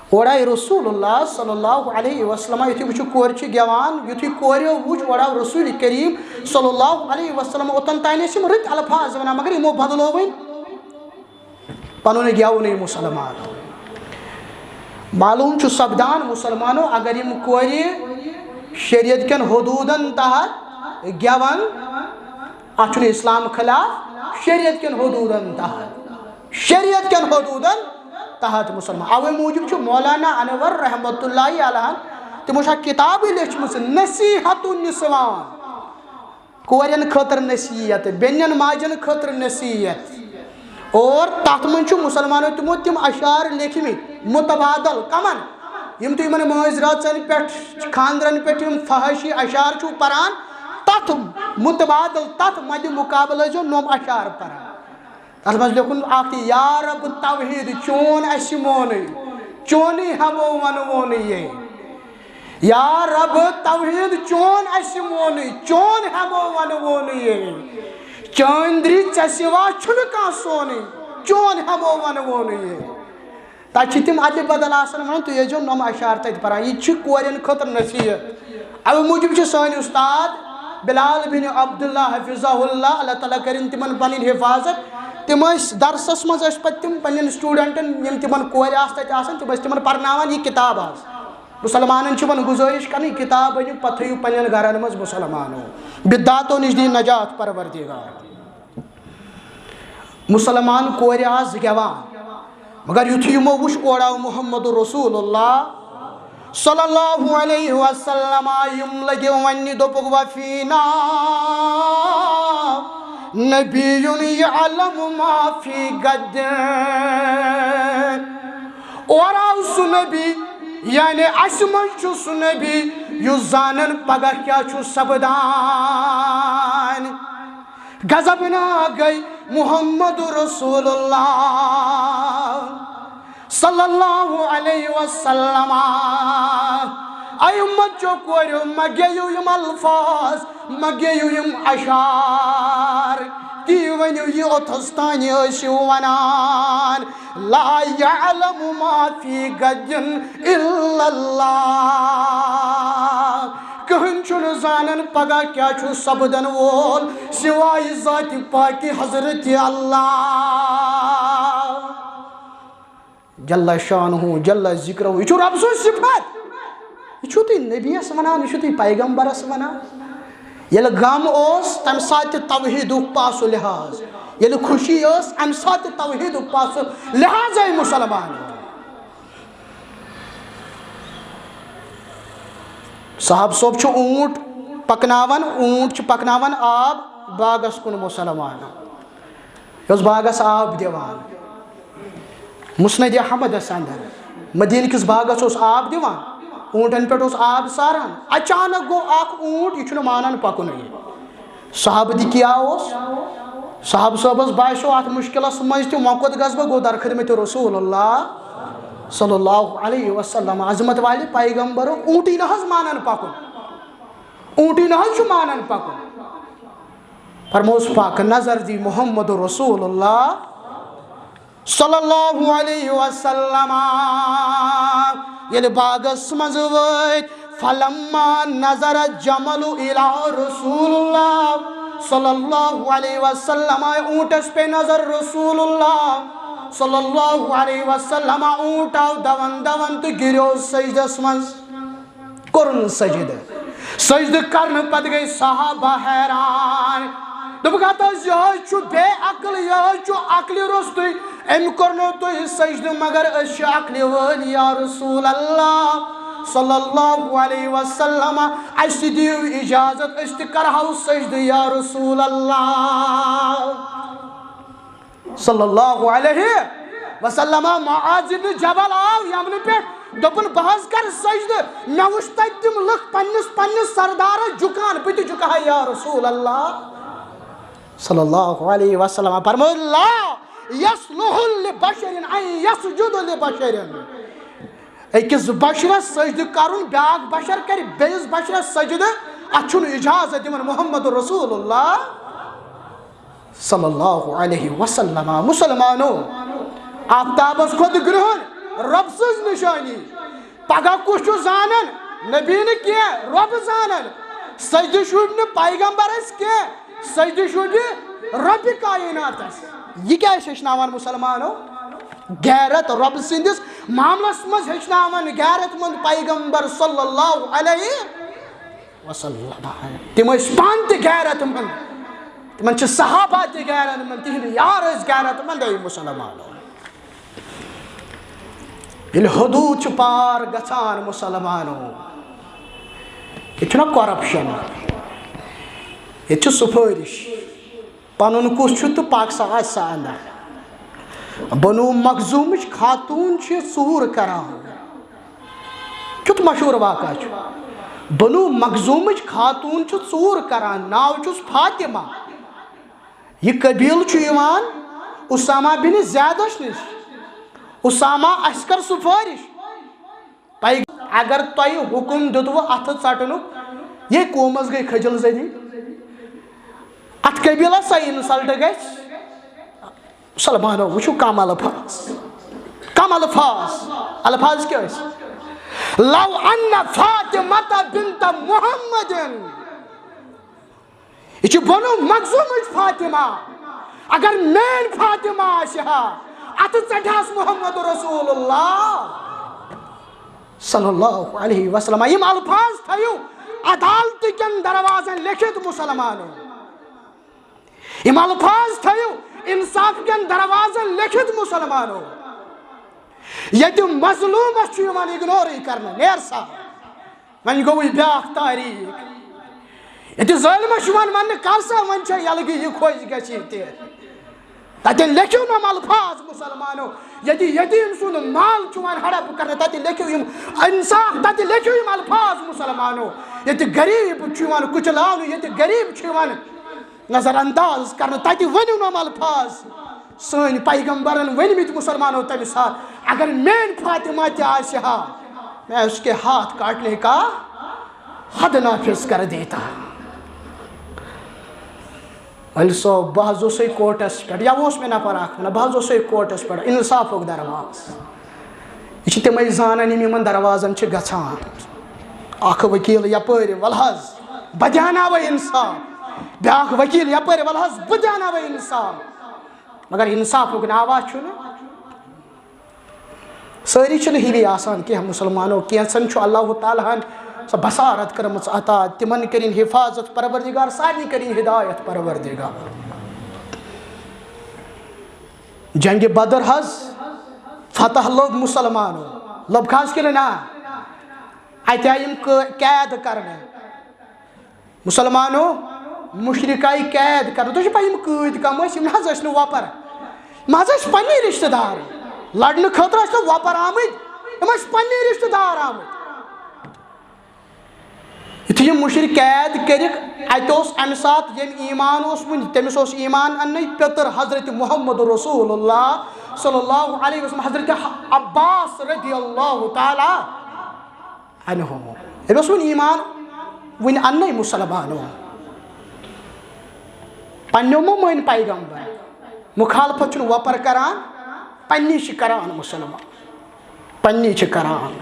اورٕ آیہِ رسول اللہ صلی اللہ علیہ وسلم، یُتھُے وٕچھُکھ کورِ چھِ گٮ۪وان، یُتھُے کورِ وٕچھ، اورٕ آو رسول کریم صلی اللہ علیہ وسلم۔ اوٚتن تام ٲسۍ یِم رٕتۍ الفاظ ونان، مگر یِمو بدلو وۄنۍ پنُن گٮ۪وُن۔ یہِ مسلمان، معلوم چھُ سپدان مسلمانو، اگر یِم کورِ شریعت کٮ۪ن حدوٗدن تحت گٮ۪ون، اتھ چھُنہٕ اسلام خلاف، شریعت کٮ۪ن حدوٗدن تحت، شریعت کٮ۪ن حدوٗدن تحت مسلمان۔ اوے موٗجوٗب چھُ مولانا انور رحمتہ اللہ علیہ، تِمو چھےٚ کتابٕے لیچھمٕژ نصیحت النسوان، کورٮ۪ن خٲطرٕ نصیحت، بیٚنٮ۪ن ماجٮ۪ن خٲطرٕ نصیحت۔ اور تتھ منٛز چھُ مسلمانو تِمو تِم اشعار لیکھمٕتۍ متبادل۔ کمن؟ یِم تُہۍ یِمن مٲنٛزِ رٲژن پٮ۪ٹھ، خانٛدرن پٮ۪ٹھ یِم فحٲشی اشعار چھِو پران، تتھ متبادل، تتھ مدِ مقابلہٕ ٲسۍزیو نوٚم اشعار پران۔ تتھ منٛز لیوٚکھُن اکھ تہِ، یا رب توحید چون اسہِ مونٕے، چونٕے ہٮ۪مو ونوونٕے۔ یا رب توحید چون اسہِ مونٕے، چون ہٮ۪مو ونوونٕے۔ چٲنٛدرِ ژےٚ سوا چھُنہٕ کانٛہہ سونٕے، چون ہٮ۪مو ونہٕ وونُے۔ تتہِ چھِ تِم ادلہِ بدل آسان ونان، تُہۍ ٲسۍزیو نۄمہٕ اشعار تتہِ پران۔ یہِ تہِ چھِ کورٮ۪ن خٲطرٕ نصیحت۔ اوٕ موٗجوٗب چھِ سٲنۍ استاد بلال بن عبداللہ حفظہ اللہ، اللہ تعالیٰ کٔرِن تِمن پنٕنۍ حفاظت۔ تِم ٲسۍ درسس منٛز، ٲسۍ پتہٕ تِم پننٮ۪ن اسٹوڈنٹن، یِم تِمن کورِ آسہٕ تتہِ آسان، تِم ٲسۍ تِمن پرناوان یہِ کتاب حظ۔ مسلمانن چھِ وۄنۍ گزٲرِش کران، یہِ کتاب أنِو، پتہٕ تھٲیِو پننٮ۪ن گرن منٛز مسلمانو۔ بدعاتو نِش دِیِن نجات پروردگار۔ مسلمان کورِ آسہٕ گٮ۪وان، مگر یُتھُے یِمو وُچھ، اورٕ آو محمد رسول اللہ صلی اللہ علیہ وسلم، یِم لٔگۍ وننہِ، دوٚپُکھ، "وفینا نبی یعلم ما فی غد"۔ اورٕ آو سُہ نبی، یعنی اسہِ منٛز چھُ سُہ نبی یُس زانان پگاہ کیٛاہ چھُ سپدان۔ غضبناک گٔے محمد رسول اللہ صلی اللہ علیہ وسلم۔ اے امت چو کوریو، مہ گیو یم الفاظ، مہ گیو یم اشعار۔ تی ؤنِو، یہِ اوٚتھس تانۍ ٲسِو ونان، "لا یعلم ما فی غد الا اللہ"۔ کٕہٕنۍ چھُنہٕ زانان پگاہ کیٛاہ چھُ سپدن وول سوائے ذاتِ پاکِ حضرت اللہ جل شانہ، جل ذکرہ۔ یہِ چھُ رب سُنٛد صفت۔ یہِ چھُو تُہۍ نبیَس ونان، یہِ چھُو تُہۍ پیغمبرس ونان۔ ییٚلہِ غم اوس، تمہِ ساتہٕ تہِ توحیدُک پاسہٕ لحاظ۔ ییٚلہِ خوشی ٲس، امہِ ساتہٕ تہِ توحیدُک پاسہٕ لحاظ۔ اے مسلمان، صاحب صٲب چھُ اوٗنٹ پکناوان، اوٗنٹ چھُ پکناوان آب باغس کُن۔ مسلمان، یہِ اوس باغس آب دِوان۔ مسند احمدس اندر مدینہ کِس باغس اوس آب دِوان، اوٗنٹن پٮ۪ٹھ اوس آب ساران۔ اچانک گوٚو اکھ اوٗنٹ، یہِ چھُنہٕ مانان پکنُے۔ صحابہ تہِ کیٛاہ اوس؟ صحابہ صٲبس باسیو اتھ مشکلس منٛز تہِ، وۄنۍ کوٚت گژھٕ بہٕ؟ گوٚو در خدمت رسول اللہ صلی اللہ علیہ وسلم۔ عظمت والہِ پیغمبر، اوٗنٹٕے نہ حظ مانان پکُن، اوٗنٹٕے نہ حظ چھُ مانان پکُن۔ فرموس پاک نظر دی محمد رسول اللہ صلی اللہ علیہ وسلم۔ ییٚلہِ باغس منٛز وٲتۍ، فلما نظر الجمل الی رسول اللہ صلی اللہ علیہ وسلم، اوٗنٹس پے نظر رسول اللہ صلی اللہ علیہ وسلم، اوٗنٹ آو دوان دوان تہٕ گِریو سجدس منٛز۔ کوٚرُن سجدٕ۔ سجدٕ کرنہٕ پتہٕ گٔے صحابہ حیران۔ دوٚپُکھ، "ہتہٕ حظ، یہِ حظ چھُ بے عقل، یہِ حظ چھُ عقلہِ روٚستُے۔ أمۍ کوٚرنو تۄہہِ سجدٕ، مگر أسۍ چھِ عقلہِ وٲلۍ، یا رسول اللہ صلی اللہ علیہ وسلم، اَسہِ دِیِو اجازت، أسۍ تہِ کرہو سجدٕ، یا رسول اللہ صلی اللہ علیہ وسلم۔" معاذ ابن جبل آو یمنہٕ پٮ۪ٹھ، دوٚپُن، "بہٕ حظ کرٕ سجدٕ، مےٚ وٕچھ تتہِ تِم لُکھ پننِس پننِس سردارس جُکان، بہٕ تہِ جُکہٕ ہا، یا رسول اللہ صلی اللہ علیہ وسلم۔" فرموو، "لا یصلح لبشر ان یسجد لبشر۔" أکِس بشرس سجدٕ کرُن، بیاکھ بشر کرِ بیٚیِس بشرس سجدٕ، اتھ چھُنہٕ اجازت دِوان محمد رسول اللہ صلی اللہ علیہ وسلم۔ مسلمانو، آفتابس کھۄتہٕ گرٛہُن رۄب سٕنٛز نشٲنی۔ پگاہ کُس چھُ زانان؟ نبی نہٕ کینٛہہ، رۄب زانان۔ سجدٕ شوٗبہِ نہٕ پیغمبرس کینٛہہ، سجدٕ شوٗبہِ رۄبِ کائناتس۔ یہِ کیٛاہ چھِ ہیٚچھناوان مسلمانو؟ غیرت، رۄب سٕنٛدِس معاملس منٛز ہیٚچھناوان غیرت مند پیغمبر صلی اللہ علیہ وسلم۔ تِم ٲسۍ پانہٕ تہِ غیرت مند، تِمن چھِ صحابہ تہِ غیرت مند، تِہنٛدۍ یار ٲسۍ غیرت مند۔ اے مسلمانو، ییٚلہِ حدوٗد چھِ پار گژھان مسلمانو، ییٚتہِ چھُنہ corruption، ییٚتہِ چھِ سُفٲرِش۔ پنُن کُس چھُ تہٕ پاکستان آسہِ سا اندر۔ بنو مخزومٕچ خاتوٗن چھِ ژوٗر کران۔ کیُتھ مشہوٗر واقعہ چھُ۔ بنو مخزومٕچ خاتوٗن چھِ ژوٗر کران، ناو چھُس فاطمہ۔ یہِ قبیٖلہٕ چھُ یِوان اسامہ بن زیدس نِش۔ اسامہ، اَسہِ کر سُفٲرِش۔ پیغ-، اگر تۄہہِ حُکُم دیُتوٕ اَتھٕ ژَٹنُک، یے قومَس گٔے خجل زدی۔ اَتھ قبیٖلَس سا insult گژھِ۔ مسلمانو، وٕچھِو کم الفاظ، کم الفاظ۔ الفاظ کیٛاہ ٲسۍ؟ لو ان فاطمہ بنت محمد، یہِ چھِ بنو مخزومٕچ فاطمہ۔ اگر میٲنۍ فاطمہ آسہِ ہا، اتھٕ ژٹہِ ہس محمد رسول اللہ صلی اللہ علیہ وسلم۔ یِم الفاظ تھٲیِو عدالتہٕ کٮ۪ن دروازن لیکھِتھ مسلمانو۔ یِم الفاظ تھٲیِو انصاف کٮ۪ن دروازن لیکھِتھ مسلمانو۔ ییٚتہِ مظلومس چھُ یِوان اگنورٕے کرنہٕ، نیر سا۔ وۄنۍ گوٚوٕے بیٛاکھ تاریٖخ۔ ییٚتہِ ظٲلمَس چھُ یِوان وَننہٕ، کر سا وۄنۍ چھےٚ یَلہٕ گٔے یہِ خۄش گژھِ تہِ۔ تَتٮ۪ن لیکھِو نہٕ یِم الفاظ مسلمانو۔ ییٚتہِ یتیٖم سُنٛد مال چھُ یِوان ہڑپ کرنہٕ، تَتہِ لیکھِو یِم انصاف، تَتہِ لیکھِو یِم الفاظ مسلمانو۔ ییٚتہِ غریٖب چھُ یِوان کُچلاونہٕ، ییٚتہِ غریٖب چھُ یِوان نظر انداز کرنہٕ، تَتہِ ؤنِو نہٕ یِم الفاظ۔ سٲنۍ پیغمبرن ؤنۍمٕتۍ مسلمانو تمہِ ساتہٕ، اگر میٲنۍ فاطمہ تہِ آسہِ ہا، میں اس کے ہاتھ کاٹنے کا حد نافذ کر دیتا۔ ولۍ صٲب، بہٕ حظ اوسُے کورٹس پٮ۪ٹھ، یا اوس مےٚ نفر اکھ ونان، بہٕ حظ اوسُے کورٹس پٮ۪ٹھ، انصافُک درواز۔ یہِ چھِ تِمے زانان یِم یِمن دروازن چھِ گژھان۔ اکھ وکیل یپٲرۍ، ولہٕ حظ بہٕ دیاناوے انصاف، بیاکھ وکیل یپٲرۍ، ولہٕ حظ بہٕ دیاناوے انصاف۔ مگر انصافُک ناوا چھُنہٕ۔ سٲری چھِنہٕ ہِوی آسان کینٛہہ مسلمانو، کینٛژن چھُ اللہ تعالیٰ ہن سۄ بصارت کٔرمٕژ عطا، تِمن کٔرِن حفاظت پروردگار، سارنٕے کٔرِن ہدایت پروردگار۔ جنگِ بدر حظ فتح لوٚب مسلمانو، لوٚب حظ کِنہٕ نہ؟ اَتہِ آیہِ یِم قٲ-، قید کرنہٕ۔ مسلمانو، مشرک آیہِ قید کرنہٕ۔ تۄہہِ چھِ پَے یِم قۭدۍ کم ٲسۍ؟ یِم نہ حظ ٲسۍ نہٕ وۄپر، یِم حظ ٲسۍ پننی رشتہٕ دار۔ لڑنہٕ خٲطرٕ ٲسۍ نہٕ وۄپر آمٕتۍ، یِم ٲسۍ پننی رشتہٕ دار آمٕتۍ۔ یُتھُے یِم مُشرِک قید کٔرِکھ، اَتہِ اوس اَمہِ ساتہٕ ییٚمۍ ایٖمان اوس وُنہِ، تٔمِس اوس ایٖمان اَننَے پیٚتٕر حضرت محمد رسول اللہ صلی اللہ علیہ وسلم، حضرت عباس رضی اللہ تعالیٰ عنہ۔ أمۍ اوس وُنہِ ایٖمان وُنہِ اَننَے مسلمانو۔ پنٛنیو مہ مٲنۍ پیغمبر، مُخالفت چھُنہٕ وۄپَر کران، پنٛنی چھِ کران مسلمان۔ پننی چھِ کران۔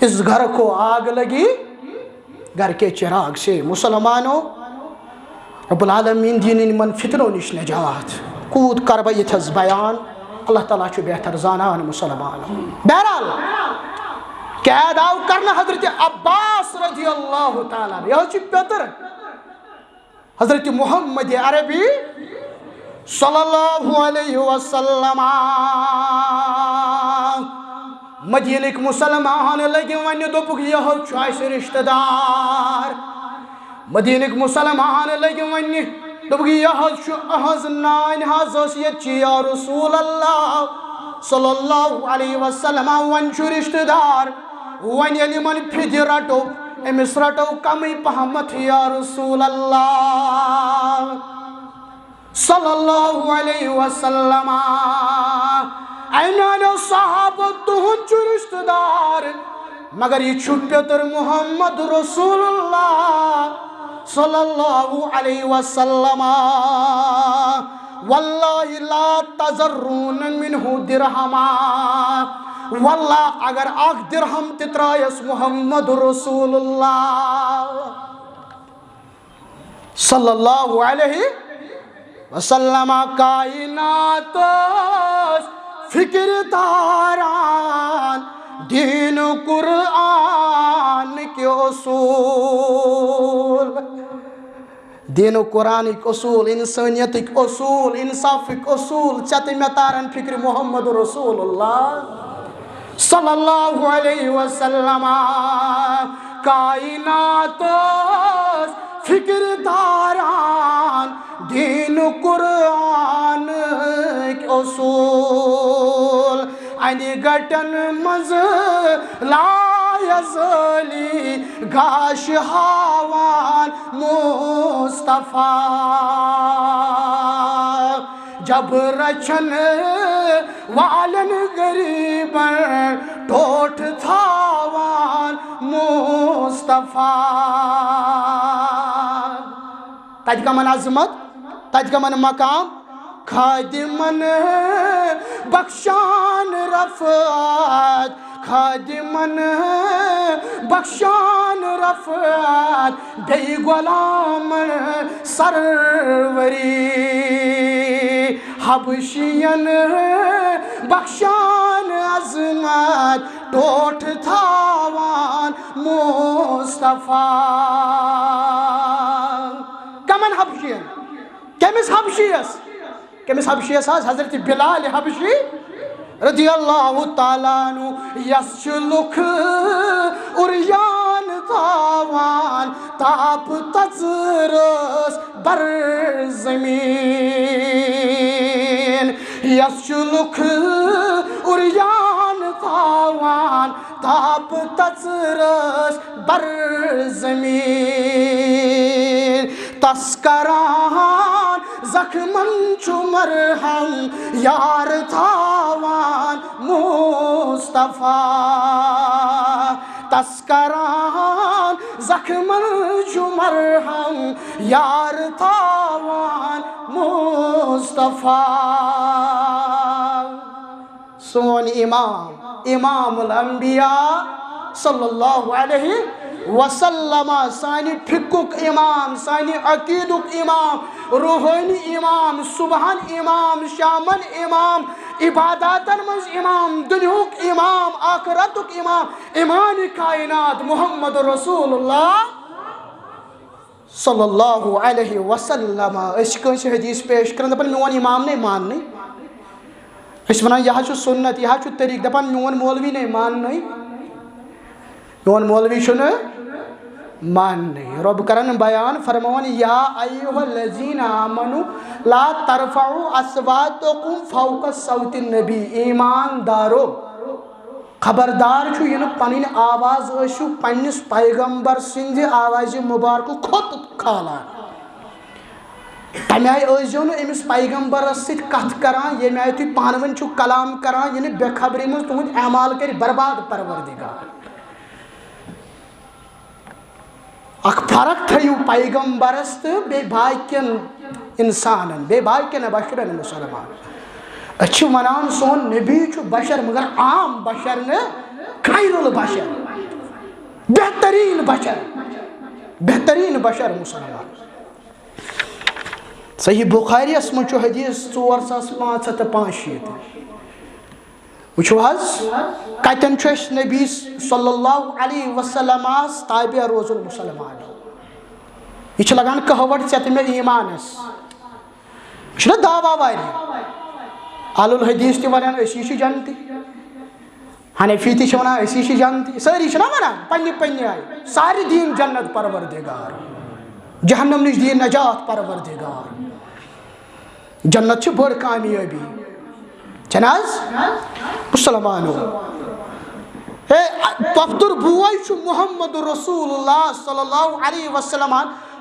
اس گھر کو آگ لگی، گھر کے چراغ سے۔ مسلمانو، رب العالمین دِیِن یِمن فتنو نِش نجات۔ کوٗت کرٕ بہٕ ییٚتھس بیان، اللہ تعالیٰ چھُ بہتر زانان مسلمانو۔ بہرحال، قید آو کرنہٕ حضرت عباس رضی اللہ تعالیٰ عنہ۔ یہِ حظ چھُ پیٚتٕر حضرت محمد عربی صلی اللہ علیہ وسلم۔ مدینٕکۍ مسلمان لٔگۍ وَننہِ، دوٚپُکھ، یہِ حظ چھُ اَسہِ رشتہٕ دار۔ مدینٕکۍ مسلمان لٔگۍ وَننہِ، دوٚپُکھ، یہِ حظ چھُ اہنٛز نانۍ حظ ٲس ییٚتہِ چی یا رسول اللہ صلی اللہ علیہ وسلم، وۄنۍ چھُ رشتہٕ دار۔ وۄنۍ ییٚلہِ یِمن فدیہِ رٹو، أمِس رٹو کمٕے پہمتھ یا رسول اللہ صلی اللہ علیہ وسلم۔ اے میانیو صحابہ، تُہُنٛد چھُ رشتہٕ دار، مگر یہِ چھُ پیٚتٕر محمد رسول اللہ صلی اللہ علیہ وسلم۔ واللہ لا تذرون منہ درہما۔ واللہ اگر اکھ درہم تہِ ترایس محمد رسول اللہ صلی اللہ علیہ وسلم، کائنات ٲس فکر تاران دین قرآن کے اصول۔ دین و قرآنٕکۍ اصوٗل، انسٲنیتٕکۍ اصوٗل، انصافٕکۍ اصوٗل، ژےٚ تہٕ مےٚ تارن فکرِ محمد رسول اللہ صلی اللہ علیہ وسلم۔ کائنات ٲس فکر تاران دین قرآنٕکۍ اصوٗل۔ انہِ گٹن منٛز لا یزٲلی گاش ہاوان مصطفیٰ۔ جب رچھن والن غریبن ٹوٹھ تھاوان مصطفیٰ۔ تتہِ کمن عظمت، تتہِ کمن مقام، خادمن بخشان رفعت، خادمن بخشان رفعت، بیٚیہِ غلامن سروری۔ حبشین بخشان عظمت، ٹوٹھ تھاوان مصطفیٰ۔ کمن حبشین؟ کٔمِس حبشیَس؟ کٔمِس حبشیَس حظ؟ حضرت بلال حبشی رضی اللہ تعالیٰ عنہ، یَس چھِ لُکھ عریان تھاوان، تاپہٕ تژرس بر زمین۔ یَس چھِ لُکھ عریان تھاوان، تاپہٕ تژرس بر زمین۔ تس کران زخمن چھُ مرہم، یار تھاوان مصطفیٰ۔ تس کران زخمن چھُ مرہم، یار تھاوان مصطفیٰ۔ سون امام، امام الانبیاء صلی اللہ علیہ وسلم، سانہِ فقہُک امام، سانہِ عقیدُک امام، روحٲنی امام، صبحن امام، شامن امام، عباداتن منٛز امام، دنیاہُک امام، آخرتُک امام، امام کائنات محمد رسول اللہ صلی اللہ علیہ وسلم۔ أسۍ چھِ کٲنٛسہِ حدیث پیش کران، دپان، "میون امام نے ماننٕے۔" أسۍ چھِ ونان، "یہِ حظ چھُ سنت، یہِ حظ چھُ طریٖقہٕ۔" دپان، "میون مولوی نے ماننٕے، میون مولوی چھُنہٕ ماننٕے۔" رۄب کران بیان، فرماوان، "یا ایھا الذین آمنوا لا ترفعوا اصواتکم فوق صوت النبی"، ایماندارو، خبردار چھُ، یہِ نہٕ پنٕنۍ آواز ٲسِو پننِس پیغمبر سٕنٛزِ آوازِ مبارکہٕ کھۄتہٕ کھالان۔ تمہِ آیہِ ٲسۍزیو نہٕ أمِس پیغمبرس سۭتۍ کتھ کران، ییٚمہِ آیہِ تُہۍ پانہٕ ؤنۍ چھِو کلام کران، یہِ نہٕ بے خبری منٛز تُہُنٛد اعمال کرِ برباد پروردگار۔ اکھ فرق تھٲیِو پیغمبرس تہٕ بیٚیہِ باقین انسانن، بیٚیہِ باقین بشرن، مسلمان۔ أسۍ چھِ ونان سون نبی چھُ بشر، مگر عام بشر نہٕ، خیر البشر، بہترین بشر، بہترین بشر مسلمان۔ صحیح بخاریس منٛز چھُ حدیث ژور ساس پانٛژھ ہتھ تہٕ پانٛژھ شیٖتھ۔ وٕچھِو حظ، کتٮ۪ن چھُ اَسہِ نبی صلی اللہ علیہ وسلمس تابع روزُن مسلمان؟ یہِ چھُ لگان کہوٹ ژےٚ تہٕ مےٚ ایمانس۔ یہِ چھُنہ دعویٰ واریاہ۔ اہل الحدیث تہِ ونان، أسی چھِ جنتی۔ حنفی تہِ چھِ ونان، أسی چھِ جنتی۔ سٲری چھِنہ ونان پننہِ پننہِ آیہِ؟ سارے دِیِن جنت پروردگار، جہنم نِش دِیِن نجات پروردگار۔ جنت چھِ بٔڑ کامیٲبی، چھَنہٕ حظ؟ مسلمانو، ہے، پۄپھتُر بوے چھُ محمد رسول اللہ صلی اللہ علیہ وسلم،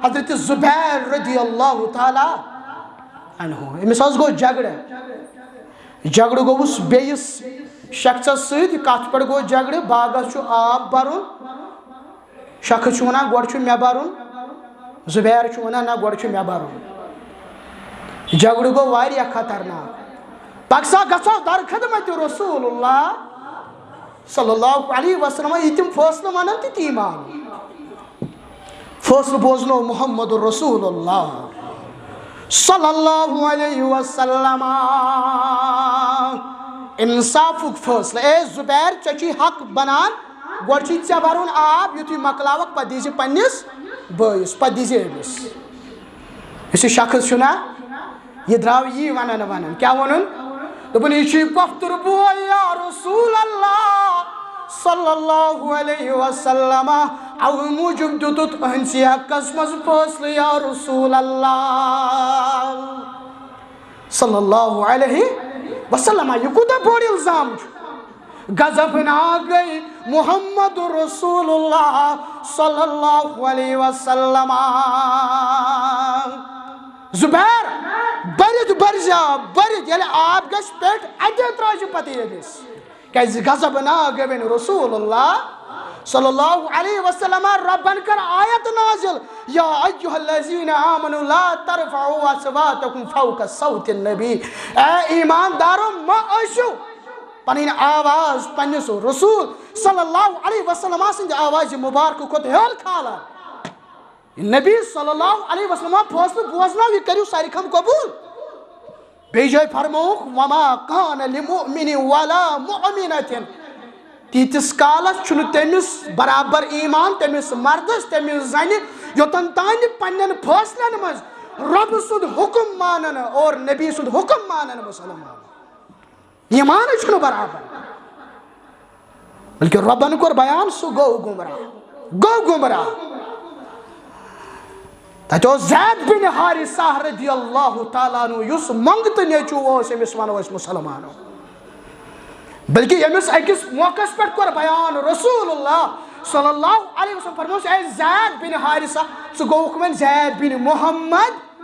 حضرت زبیر رضی اللہ تعالیٰ عنہ۔ أمِس حظ گوٚو جھگڑٕ۔ جھگڑٕ گوٚوُس بیٚیِس شخصس سۭتۍ۔ کتھ پٮ۪ٹھ گوٚو جھگڑٕ؟ باغس چھُ آب برُن۔ شخص چھُ ونان، "گۄڈٕ چھُ مےٚ برُن۔" زبیر چھُ ونان، "نہ، گۄڈٕ چھُ مےٚ برُن۔" جھگڑٕ گوٚو واریاہ خطرناک۔ پکھ سا گژھو در خدمت رسول اللہ صلی اللہ علیہ وسلم، یہِ تِم فٲصلہٕ ونن تہٕ تی مانو۔ فٲصلہٕ بوزنو محمد رسول اللہ صلی اللہ علیہ وسلم۔ انصافُک فٲصلہٕ۔ اے زبیر، ژےٚ چھُے حق بنان، گۄڈٕ چھُے ژےٚ برُن آب، یُتھُے مۄکلاوکھ، پتہٕ دیٖزِ پننِس بٲیِس، پتہٕ دیٖزِ أمِس۔ یُس یہِ شخص چھُنہ، یہِ درٛاو یی ونان ونان۔ کیٛاہ ووٚنُن؟ دوٚپُن، "یہِ چھُے پۄپھتُر بوے یا رسول اللہ صلی اللہ علیہ وسلم، اَوٕ موٗجوٗب دیُتُتھ أہنٛدسٕے حقس منٛز فٲصلہٕ یا رسول اللہ صلی اللہ علیہ وسلم۔" یہِ کوٗتاہ بوٚڑ الزام چھُ۔ غضبناک گٔے محمد رسول اللہ صلی اللہ علیہ وسلم۔ زبیر، بٔرِتھ بٔرزِ آب، بٔرِتھ، ییٚلہِ آب گژھِ پٮ۪ٹھ، اَتے ترٛٲوزِ پتہٕ یہِ أمِس۔ کیٛازِ غضبناک گٔے وۄنۍ رسول اللہ صلی اللہ علیہ وسلم، ربن کر آیت نازل، یا ایھا الذین آمنوا لا ترفعوا اصواتکم فوق صوت النبی۔ اے ایمان دارو، مہ ٲسِو پنٕنۍ آواز پننِس رسول صلی اللہ علیہ وسلم سٕنٛدِ آوازِ مبارکہٕ کھۄتہٕ ہیوٚر کھالان۔ نبی صلی اللہ علیہ وسلم فٲصلہٕ بوزناو، یہِ کٔرِو ساروی کھۄتہٕ قبول۔ بیٚیہِ جایہِ فرمووُکھ، وما کان لمؤمن ولا مؤمنة، تیٖتِس کالس چھُنہٕ تٔمِس برابر ایمان، تٔمِس مردس، تٔمِس زنہِ، یوٚتن تانۍ پننٮ۪ن فٲصلن منٛز رۄب سُنٛد حُکم مانن اور نبی سُنٛد حُکم مانن مسلمان۔ ایمانٕے چھُنہٕ برابر، بلکہِ رۄبن کوٚر بیان، سُہ گوٚو گمراہ، گوٚو گمراہ۔ تتہِ اوس زید بن حارثہ رضی اللہ تعالیٰ عنہ، یُس منٛگتہٕ نیٚچوٗ اوس، أمِس ونو أسۍ مسلمانو، بلکہِ ییٚمِس أکِس موقعس پٮ۪ٹھ کوٚر بیان رسول اللہ صلی اللہ علیہ وسلم، فرموس، اے زید بن حارثہ، ژٕ گوٚوُکھ وۄنۍ زید بن محمد۔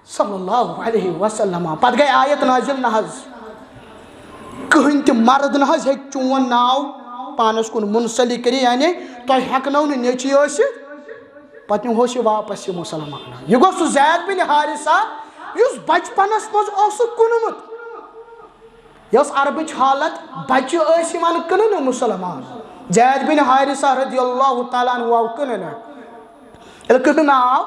صلی اللہ علیہ وسلم۔ پتہٕ گٔے آیت نازل، نہ حظ، کٕہٕنۍ تہِ مرد نہ حظ ہیٚکہِ چون ناو پانس کُن منسلک کٔرِتھ، یعنی تۄہہِ ہٮ۪کنو نہٕ نیٚچی ٲسِتھ۔ پتہٕ نِمہوس یہِ واپس یہِ مسلمان۔ یہِ گوٚو سُہ زید بن حارثہ یُس بچپنس منٛز اوسُکھ کُنمُت۔ یہِ ٲس عربٕچ حالت، بچہِ ٲسۍ یِوان کٕننہٕ مسلمان۔ زید بن حارثہ رضی اللہ تعالیٰ عنہ آو کٕننہٕ۔ ییٚلہِ کٕننہٕ آو،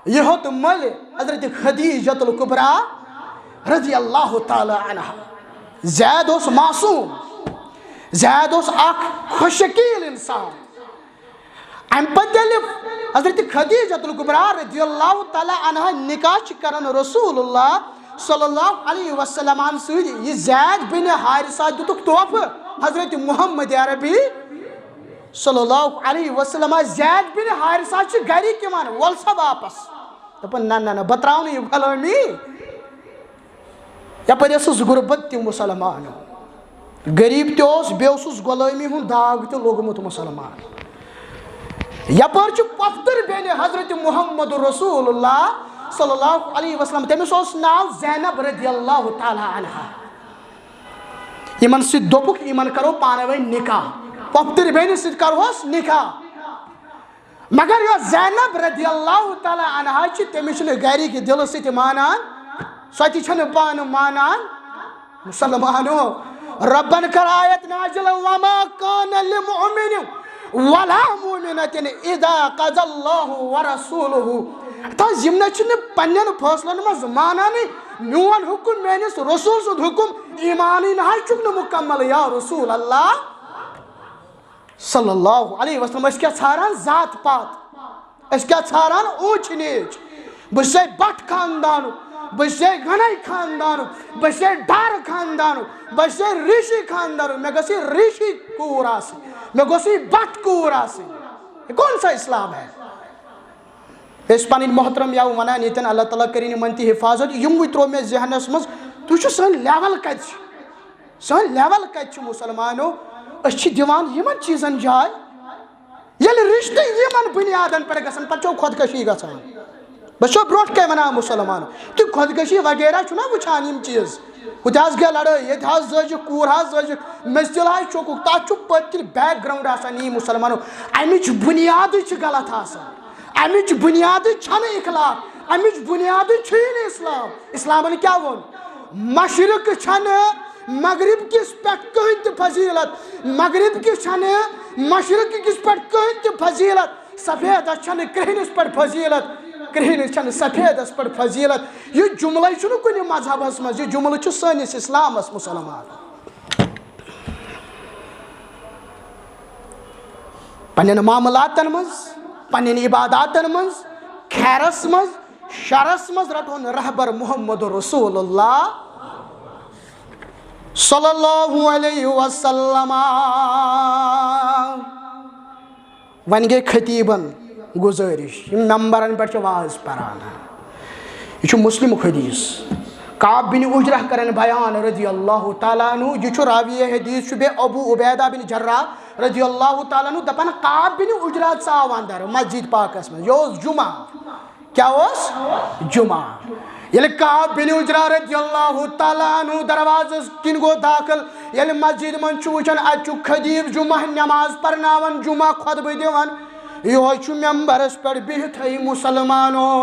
یہِ ہیوٚت مٔلۍ حضرت خدیجۃ الکبریٰ رضی اللہ تعالیٰ عنہا۔ زید اوس معصوم، زید اوس اکھ خوش شکیل انسان۔ امہِ پتہٕ ییٚلہِ حضرت خدیجۃ الکبریٰ رضی اللہ تعالیٰ عنہا نکاح چھِ کران رسول اللہ صلی اللہ علیہ وسلم سۭتۍ، یہِ زید بن حارثہ دیُتُکھ تحفہٕ حضرت محمد عربی صلی اللہ علیہ وسلم۔ زید بن حارثہ چھِ گرِکۍ یِوان، وَل سا واپس۔ دَپان، نہ، نہ، نہ، بہٕ ترٛاوٕ نہٕ یہِ غلٲمی۔ یپٲرۍ ٲسٕس غُربت تہِ مسلمان، غریٖب تہِ اوس، بیٚیہِ اوسُس غلٲمی ہُنٛد داغ تہِ لوٚگمُت مسلمان۔ یپٲرۍ چھُ پۄپھتٕر بیٚنہِ حضرت محمد رسول اللہ صلی اللہ علیہ وسلم، تٔمِس اوس ناو زینب رضی اللہ تعالیٰ عنہا۔ یِمن سۭتۍ دوٚپُکھ، یِمن کرو پانہٕ ؤنۍ نکاح، پۄپھتٕر بیٚنہِ سۭتۍ کرہوس نکاح۔ مگر یۄس زینب رضی اللہ تعالیٰ عنہا چھِ، تٔمِس چھِنہٕ گرِکۍ دِلہٕ سۭتۍ مانان، سۄ تہِ چھَنہٕ پانہٕ مانان۔ مسلمانو، رۄبن کٔر آیت نازل، وما کان لمؤمن ولا مؤمنة اذا قضى الله ورسوله۔ تہٕ یِم نہ چھِنہٕ پننٮ۪ن فٲصلن منٛز مانانٕے، میون حُکم، میٲنِس رسول سُنٛد حُکم، ایمانٕے نہ حظ چھُکھ نہٕ مُکمل، یا رسول اللہ۔ صلی اللہ علیہ وسلم۔ أسۍ کیٛاہ ژھاران؟ ذات پات۔ أسۍ کیٛاہ ژھاران؟ اوٗچ نیٖچ۔ بہٕ چھُسے بٹ خاندانُک، بہٕ چھُسے غنی خاندانُک، بہٕ چھُسے ڈار خاندانُک، بہٕ چھُسے ریٖشی خاندانُک۔ مےٚ گٔژھ یہِ ریٖشی کوٗر آسٕنۍ، مےٚ گوٚژھ یہِ بٹ کوٗر آسٕنۍ۔ یہ کون سا اسلام ہے؟ أسۍ پنٕنۍ محترم یا ونان ییٚتٮ۪ن، اللہ تعالیٰ کٔرِنۍ یِمن تہِ حفاظت۔ یِموٕے ترٛوو مےٚ ذہنس منٛز، تُہۍ چھِو سٲنۍ level کتہِ چھِ؟ سٲنۍ level کتہِ چھِ مسلمانو؟ أسۍ چھِ دِوان یِمن چیٖزن جاے۔ ییٚلہِ رشتہٕ یِمن بُنیادن پٮ۪ٹھ گژھن، پتہٕ چھو خۄدکشی گژھان۔ بہٕ چھُسو برونٛٹھ کَنہِ وَنان مسلمانو، تُہۍ خۄدکشی وغیرہ چھُو نا وٕچھان یِم چیٖز؟ ہُتہِ حظ گٔے لڑٲے، ییٚتہِ حظ زٲجِکھ کوٗر حظ زٲجِکھ، مِستِل حظ چھوٚکُکھ، تَتھ چھُ پٔتۍ کِنۍ background آسان یی مسلمانو۔ اَمِچ بُنیادٕے چھِ غلط آسان، اَمِچ بُنیادٕے چھَنہٕ اخلاق، اَمِچ بُنیادٕے چھُے نہٕ اسلام۔ اسلامن کیٛاہ ووٚن؟ مشرق چھَنہٕ مغرب کِس پٮ۪ٹھ کٕہٕنۍ تہِ فضیلت، مغرب کِس چھَنہٕ مشرق کِس پٮ۪ٹھ کٕہٕنۍ تہِ فضیلت، سفیدس چھَنہٕ کرٛہنِس پٮ۪ٹھ فضیلت، کرٛہنِس چھَنہٕ سفیدس پٮ۪ٹھ فضیلت۔ یہِ جملے چھُنہٕ کُنہِ مذہبس منٛز، یہِ جملہٕ چھُ سٲنِس اسلامس مسلمان۔ پننٮ۪ن معاملاتن منٛز، پننٮ۪ن عباداتن منٛز، خیرس منٛز، شرس منٛز رٹون رہبر محمد رسول اللہ صلی اللہ علیہ وسلم۔ وۄنۍ گٔے خطیبن گزٲرش، یِم ممبرن پٮ۪ٹھ چھِ واز پران۔ یہِ چھُ مسلمُک حدیث۔ کعب بن عجرہ کرن بیان رضی اللہ تعالیٰ عنہ، یہِ چھُ راوی حدیث چھُ بیٚیہِ ابو عبیدہ بن جراح رضی اللہ تعالیٰ عنہ دپان، کعب بن عجرہ ژاو اندر مسجد پاکس منٛز، یہِ اوس جمعہ۔ کیٛاہ اوس؟ جمعہ۔ ییٚلہِ کعب بن عجرہ رضی اللہ تعالیٰ عنہ دروازس کِنۍ گوٚو داخل، ییٚلہِ مسجد منٛز چھُ وٕچھان، اتہِ چھُ خطیب جمعہ نماز پرناوان، جمعہ خطبہٕ دِوان، یِہوٚے چھُ ممبرس پٮ۪ٹھ بِہتھٕے مسلمانو۔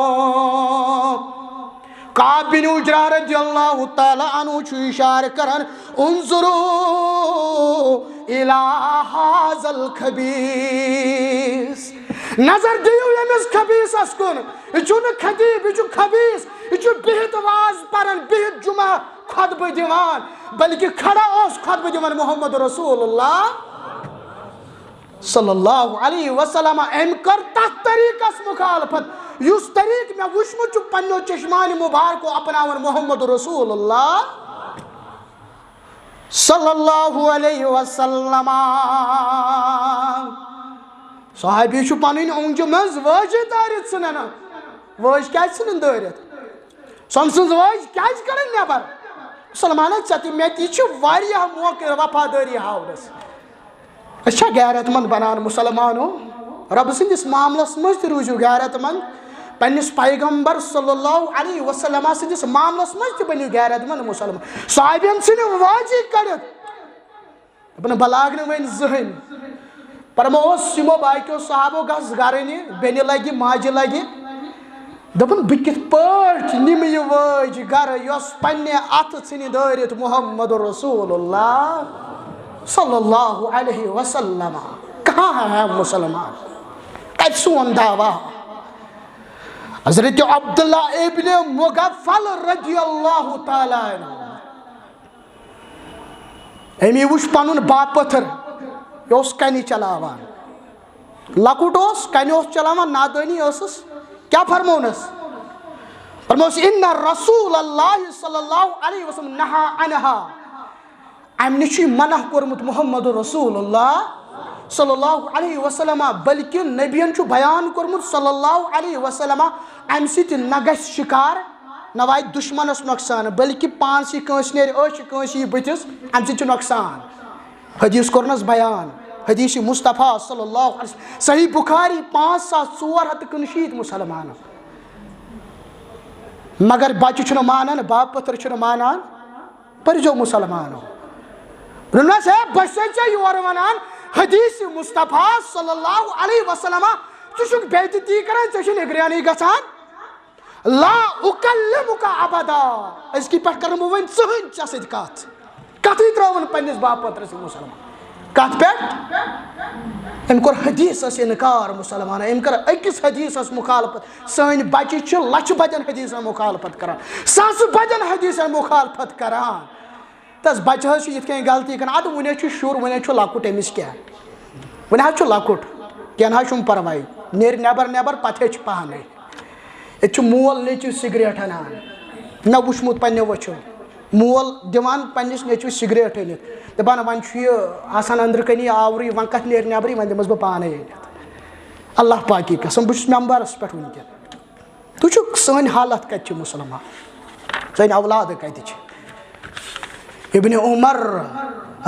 کعب بن عجرہ رضی اللہ تعالیٰ عنہ چھُ اشارٕ کران، انظروا الی ھذا الخبیث، نظر دِیِو ییٚمِس خبیثس کُن۔ یہِ چھُنہٕ خطیب، یہِ چھُ خبیث، یہِ چھُ بِہِتھ واز پران، بِہِتھ جمعہ خطبہٕ دِوان، بلکہِ کھڑا اوس خطبہٕ دِوان محمد رسول اللہ صلی اللہ علیہ وسلم۔ أمۍ کٔر تتھ طریقس مخالفت، یُس طریقہٕ مےٚ وُچھمُت چھُ پننیو چشمانِ مبارکو اپناوان محمد رسول اللہ صلی اللہ علیہ وسلم۔ صحابی چھُ پنٕنۍ اونٛگجہِ منٛز وٲجہِ دٲرِتھ ژھٕنان۔ وٲج کیازِ ژھٕنان دٲرِتھ؟ سۄ أمۍ سٕنٛز وٲج کیازِ کڑان نٮ۪بر؟ مسلمانو، ژےٚ تہِ مےٚ تہِ چھِ واریاہ موقع وفادٲری ہاونس۔ أسۍ چھا غیرت مند بنان مسلمانو؟ رب سٕنٛدِس معاملس منٛز تہِ روٗزِو غیرت مند، پننِس پیغمبر صلی اللہ علیہ وسلم سٕنٛدِس معاملس منٛز تہِ بٔنِو غیرت مند مسلمان۔ صحابین ژھٕنہِ وٲجی کٔڑِتھ، دوٚپُن، بہٕ لاگہٕ نہٕ وۄنۍ زٕہٕنۍ۔ پرموس یِمو باقیو صحابو، گژھ گرٕ نہِ، بیٚنہِ لگہِ، ماجہِ لگہِ۔ دوٚپُن، بہٕ کِتھ پٲٹھۍ نِمہٕ یہِ وٲج گرٕ، یۄس پننہِ اتھٕ ژھٕنہِ دٲرِتھ محمد رسول اللہ صلی اللہ علیہ وسلم؟ کہاں ہے مسلمان؟ کتہِ سون دعویٰ؟ حضرت عبداللہ ابن مغفل رضی اللہ تعالیٰ عنہ، أمی وُچھ پنُن باپٲتھٕر، یہِ اوس کنہِ چلاوان۔ لۄکُٹ اوس، کنہِ اوس چلاوان، نادٲنی ٲسٕس۔ کیٛاہ فرموونَس؟ فرمووُس، "ان رسول اللہ صلی اللہ علیہ وسلم نہا عنہا۔" امہِ نِش چھُ منع کوٚرمُت محمد رسول اللہ صلی اللہ علیہ وسلم، بلکہِ نبیَن چھُ بیان کوٚرمُت صلی اللہ علیہ وسلم، امہِ سۭتۍ نہ گژھِ شکار، نہ واتہِ دشمنس نۄقصان، بلکہِ پانسٕے کٲنٛسہِ نیرِ ٲشہِ، کٲنٛسہِ یی بٕتھِس، امہِ سۭتۍ چھُ نۄقصان۔ حدیث کوٚرنس بیان، حدیث مصطفیٰ صلی اللہ علیہ وسلم، صحیح بخاری، پانٛژھ ساس ژور ہتھ تہٕ کُنشیٖتھ مسلمانن۔ مگر بچہِ چھُنہٕ مانان، باپٲتھٕر چھُنہٕ مانان۔ پٔرۍزیو مسلمانو۔ دوٚپنس، ہے، بہٕ چھسے ژےٚ یورٕ ونان، حدیث مصطفیٰ صلی اللہ علیہ وسلم، ژٕ چھُکھ بے عزتی کران، ژےٚ چھِ نگرانی گژھان۔ لا اکلمک ابدا، أزکی پٮ۪ٹھ کرٕ نہٕ بہٕ وۄنۍ زٕہٕنۍ ژےٚ سۭتۍ کتھ۔ کتھٕے ترٲوٕن پننِس باپٲترس مسلمان۔ کتھ پٮ۪ٹھ؟ أمۍ کوٚر حدیثس انکار مسلمان، أمۍ کٔر أکِس حدیثس مخالفت۔ سٲنۍ بچہِ چھِ لچھِ بچن حدیثن مخالفت کران، ساسہٕ بچن حدیثن مخالفت کران۔ تس بچہ حظ چھُ یِتھ کٔنۍ غلطی کران۔ ادٕ وُنہِ حظ چھُ شُر، وُنہِ حظ چھُ لۄکُٹ، أمِس کیٛاہ؟ وُنہِ حظ چھُ لۄکُٹ، کینٛہہ نہ حظ چھُنہٕ پرواے، نیرِ نٮ۪بر نٮ۪بر، پتہٕ ہیٚچھِ پانے۔ ییٚتہِ چھُ مول نیٚچوِس سگریٹ انان، مےٚ وُچھمُت پننیو أچھو، مول دِوان پننِس نیٚچوِس سگریٹ أنِتھ، دپان، وۄنۍ چھُ یہِ آسان أنٛدرٕ کنی آورٕے، وۄنۍ کتھ نیرِ نٮ۪برٕے، وۄنۍ دِمس بہٕ پانے أنِتھ۔ اللہ پاکی قسم، بہٕ چھُس ممبرس پٮ۪ٹھ وُنکیٚن۔ تُہۍ چھِو، سٲنۍ حالت کتہِ چھِ مسلمان؟ سٲنۍ اولاد کتہِ چھِ؟ ابن عمر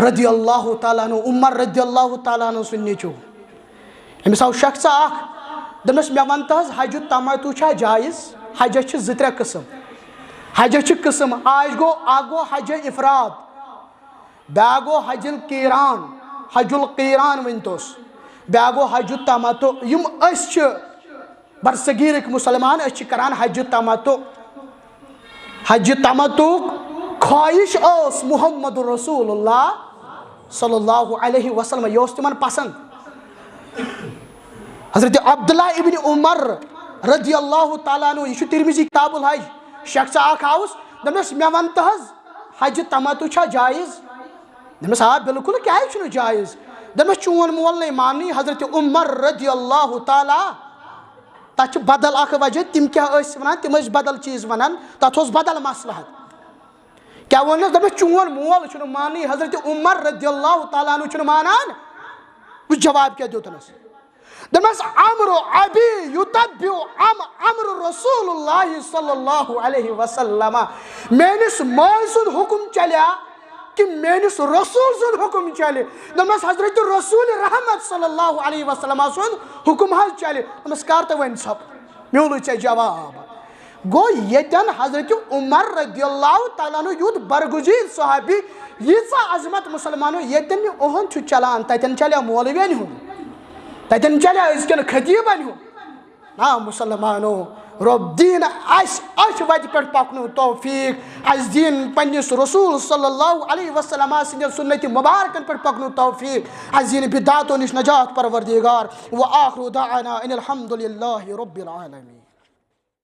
رضی اللہ تعالیٰ عنہ، عمر رضی اللہ تعالیٰ عنہ سُنٛد نیٚچوٗ، أمِس آو شخصا اکھ، دوٚپنَس، مےٚ وَن تہٕ حظ، حج تمتع چھا جایز؟ حجس چھِ زٕ ترٛےٚ قٕسم۔ حجس چھِ قٕسم، آز گوٚو، اکھ گوٚو حج افراد، بیٛاکھ گوٚو حج القیران، حج القیران ؤنۍ توس، بیٛاکھ گوٚو حج تمتع۔ یِم أسۍ چھِ برصغیٖرٕکۍ مسلمان، أسۍ چھِ کران حج تمتع۔ حج تمتعُک خواہش ٲس محمد رسول اللہ صلی اللہ علیہ وسلم، یہِ اوس تِمن پسند۔ حضرت عبداللہ ابن عمر رضی اللہ تعالیٰ عنہ، یہِ چھُ ترمذی کتاب الحج، شخص اکھ آوُس، دوٚپنس، مےٚ وَن تہٕ حظ، حج تمتع چھا جایز؟ دوٚپنس، آ، بالکل، کیازِ چھُنہٕ جایز؟ دوٚپنس، چون مول نَے ماننٕے۔ حضرت عمر رضی اللہ تعالیٰ، تَتھ چھُ بدل اکھ وجہ، تِم کیٛاہ ٲسۍ وَنان؟ تِم ٲسۍ بدل چیٖز وَنان، تَتھ اوس بدل مسلہٕ۔ کیٛاہ ووٚننَس؟ دوٚپنَس، چون مول چھُنہٕ ماننٕے، حضرت عمر رضی اللہ تعالیٰ عنہ چھُنہٕ مانان۔ وٕچھ جواب کیٛاہ دیُتنَس۔ دوٚپنَس، امر ابی یتبع ام امر رسول اللہ صلی اللہ علیہ وسلم، میٲنِس مٲلۍ سُنٛد حُکُم چلیا کہِ میٲنِس رسول سُنٛد حُکُم چلہِ؟ دوٚپنَس، حضرت رسول رحمت صلی اللہ علیہ وسلم سُنٛد حُکُم حظ چلہِ۔ دوٚپنَس، کر تہٕ وۄنۍ ژھۄپہٕ، میوٗلٕے ژےٚ جواب۔ گوٚو ییٚتٮ۪ن حضرت عمر رضی اللہ تعالیٰ عنہ یُتھ برگزیر صحابی، ییٖژاہ عظمت مسلمانو، ییٚتٮ۪ن نہٕ اُہُنٛد چھُ چلان، تَتٮ۪ن چلیا مولوین ہُنٛد؟ تَتٮ۪ن چلیا أزکٮ۪ن خطیٖبن ہُنٛد؟ نا مسلمانو، رۄب دِیِن اَسہِ اَتھ وَتہِ پٮ۪ٹھ پَکنُک توفیٖق، اَسہِ دِیِن پنٛنِس رسول صلی اللہ علیہ وسلم سٕنٛدٮ۪ن سُنتِ مبارکن پٮ۪ٹھ پَکنُک توفیٖق، اَسہِ دِیِن بدعاتو نِش نجات پروردگار۔ وآخر دعوانا ان الحمد للہ رب العالمین۔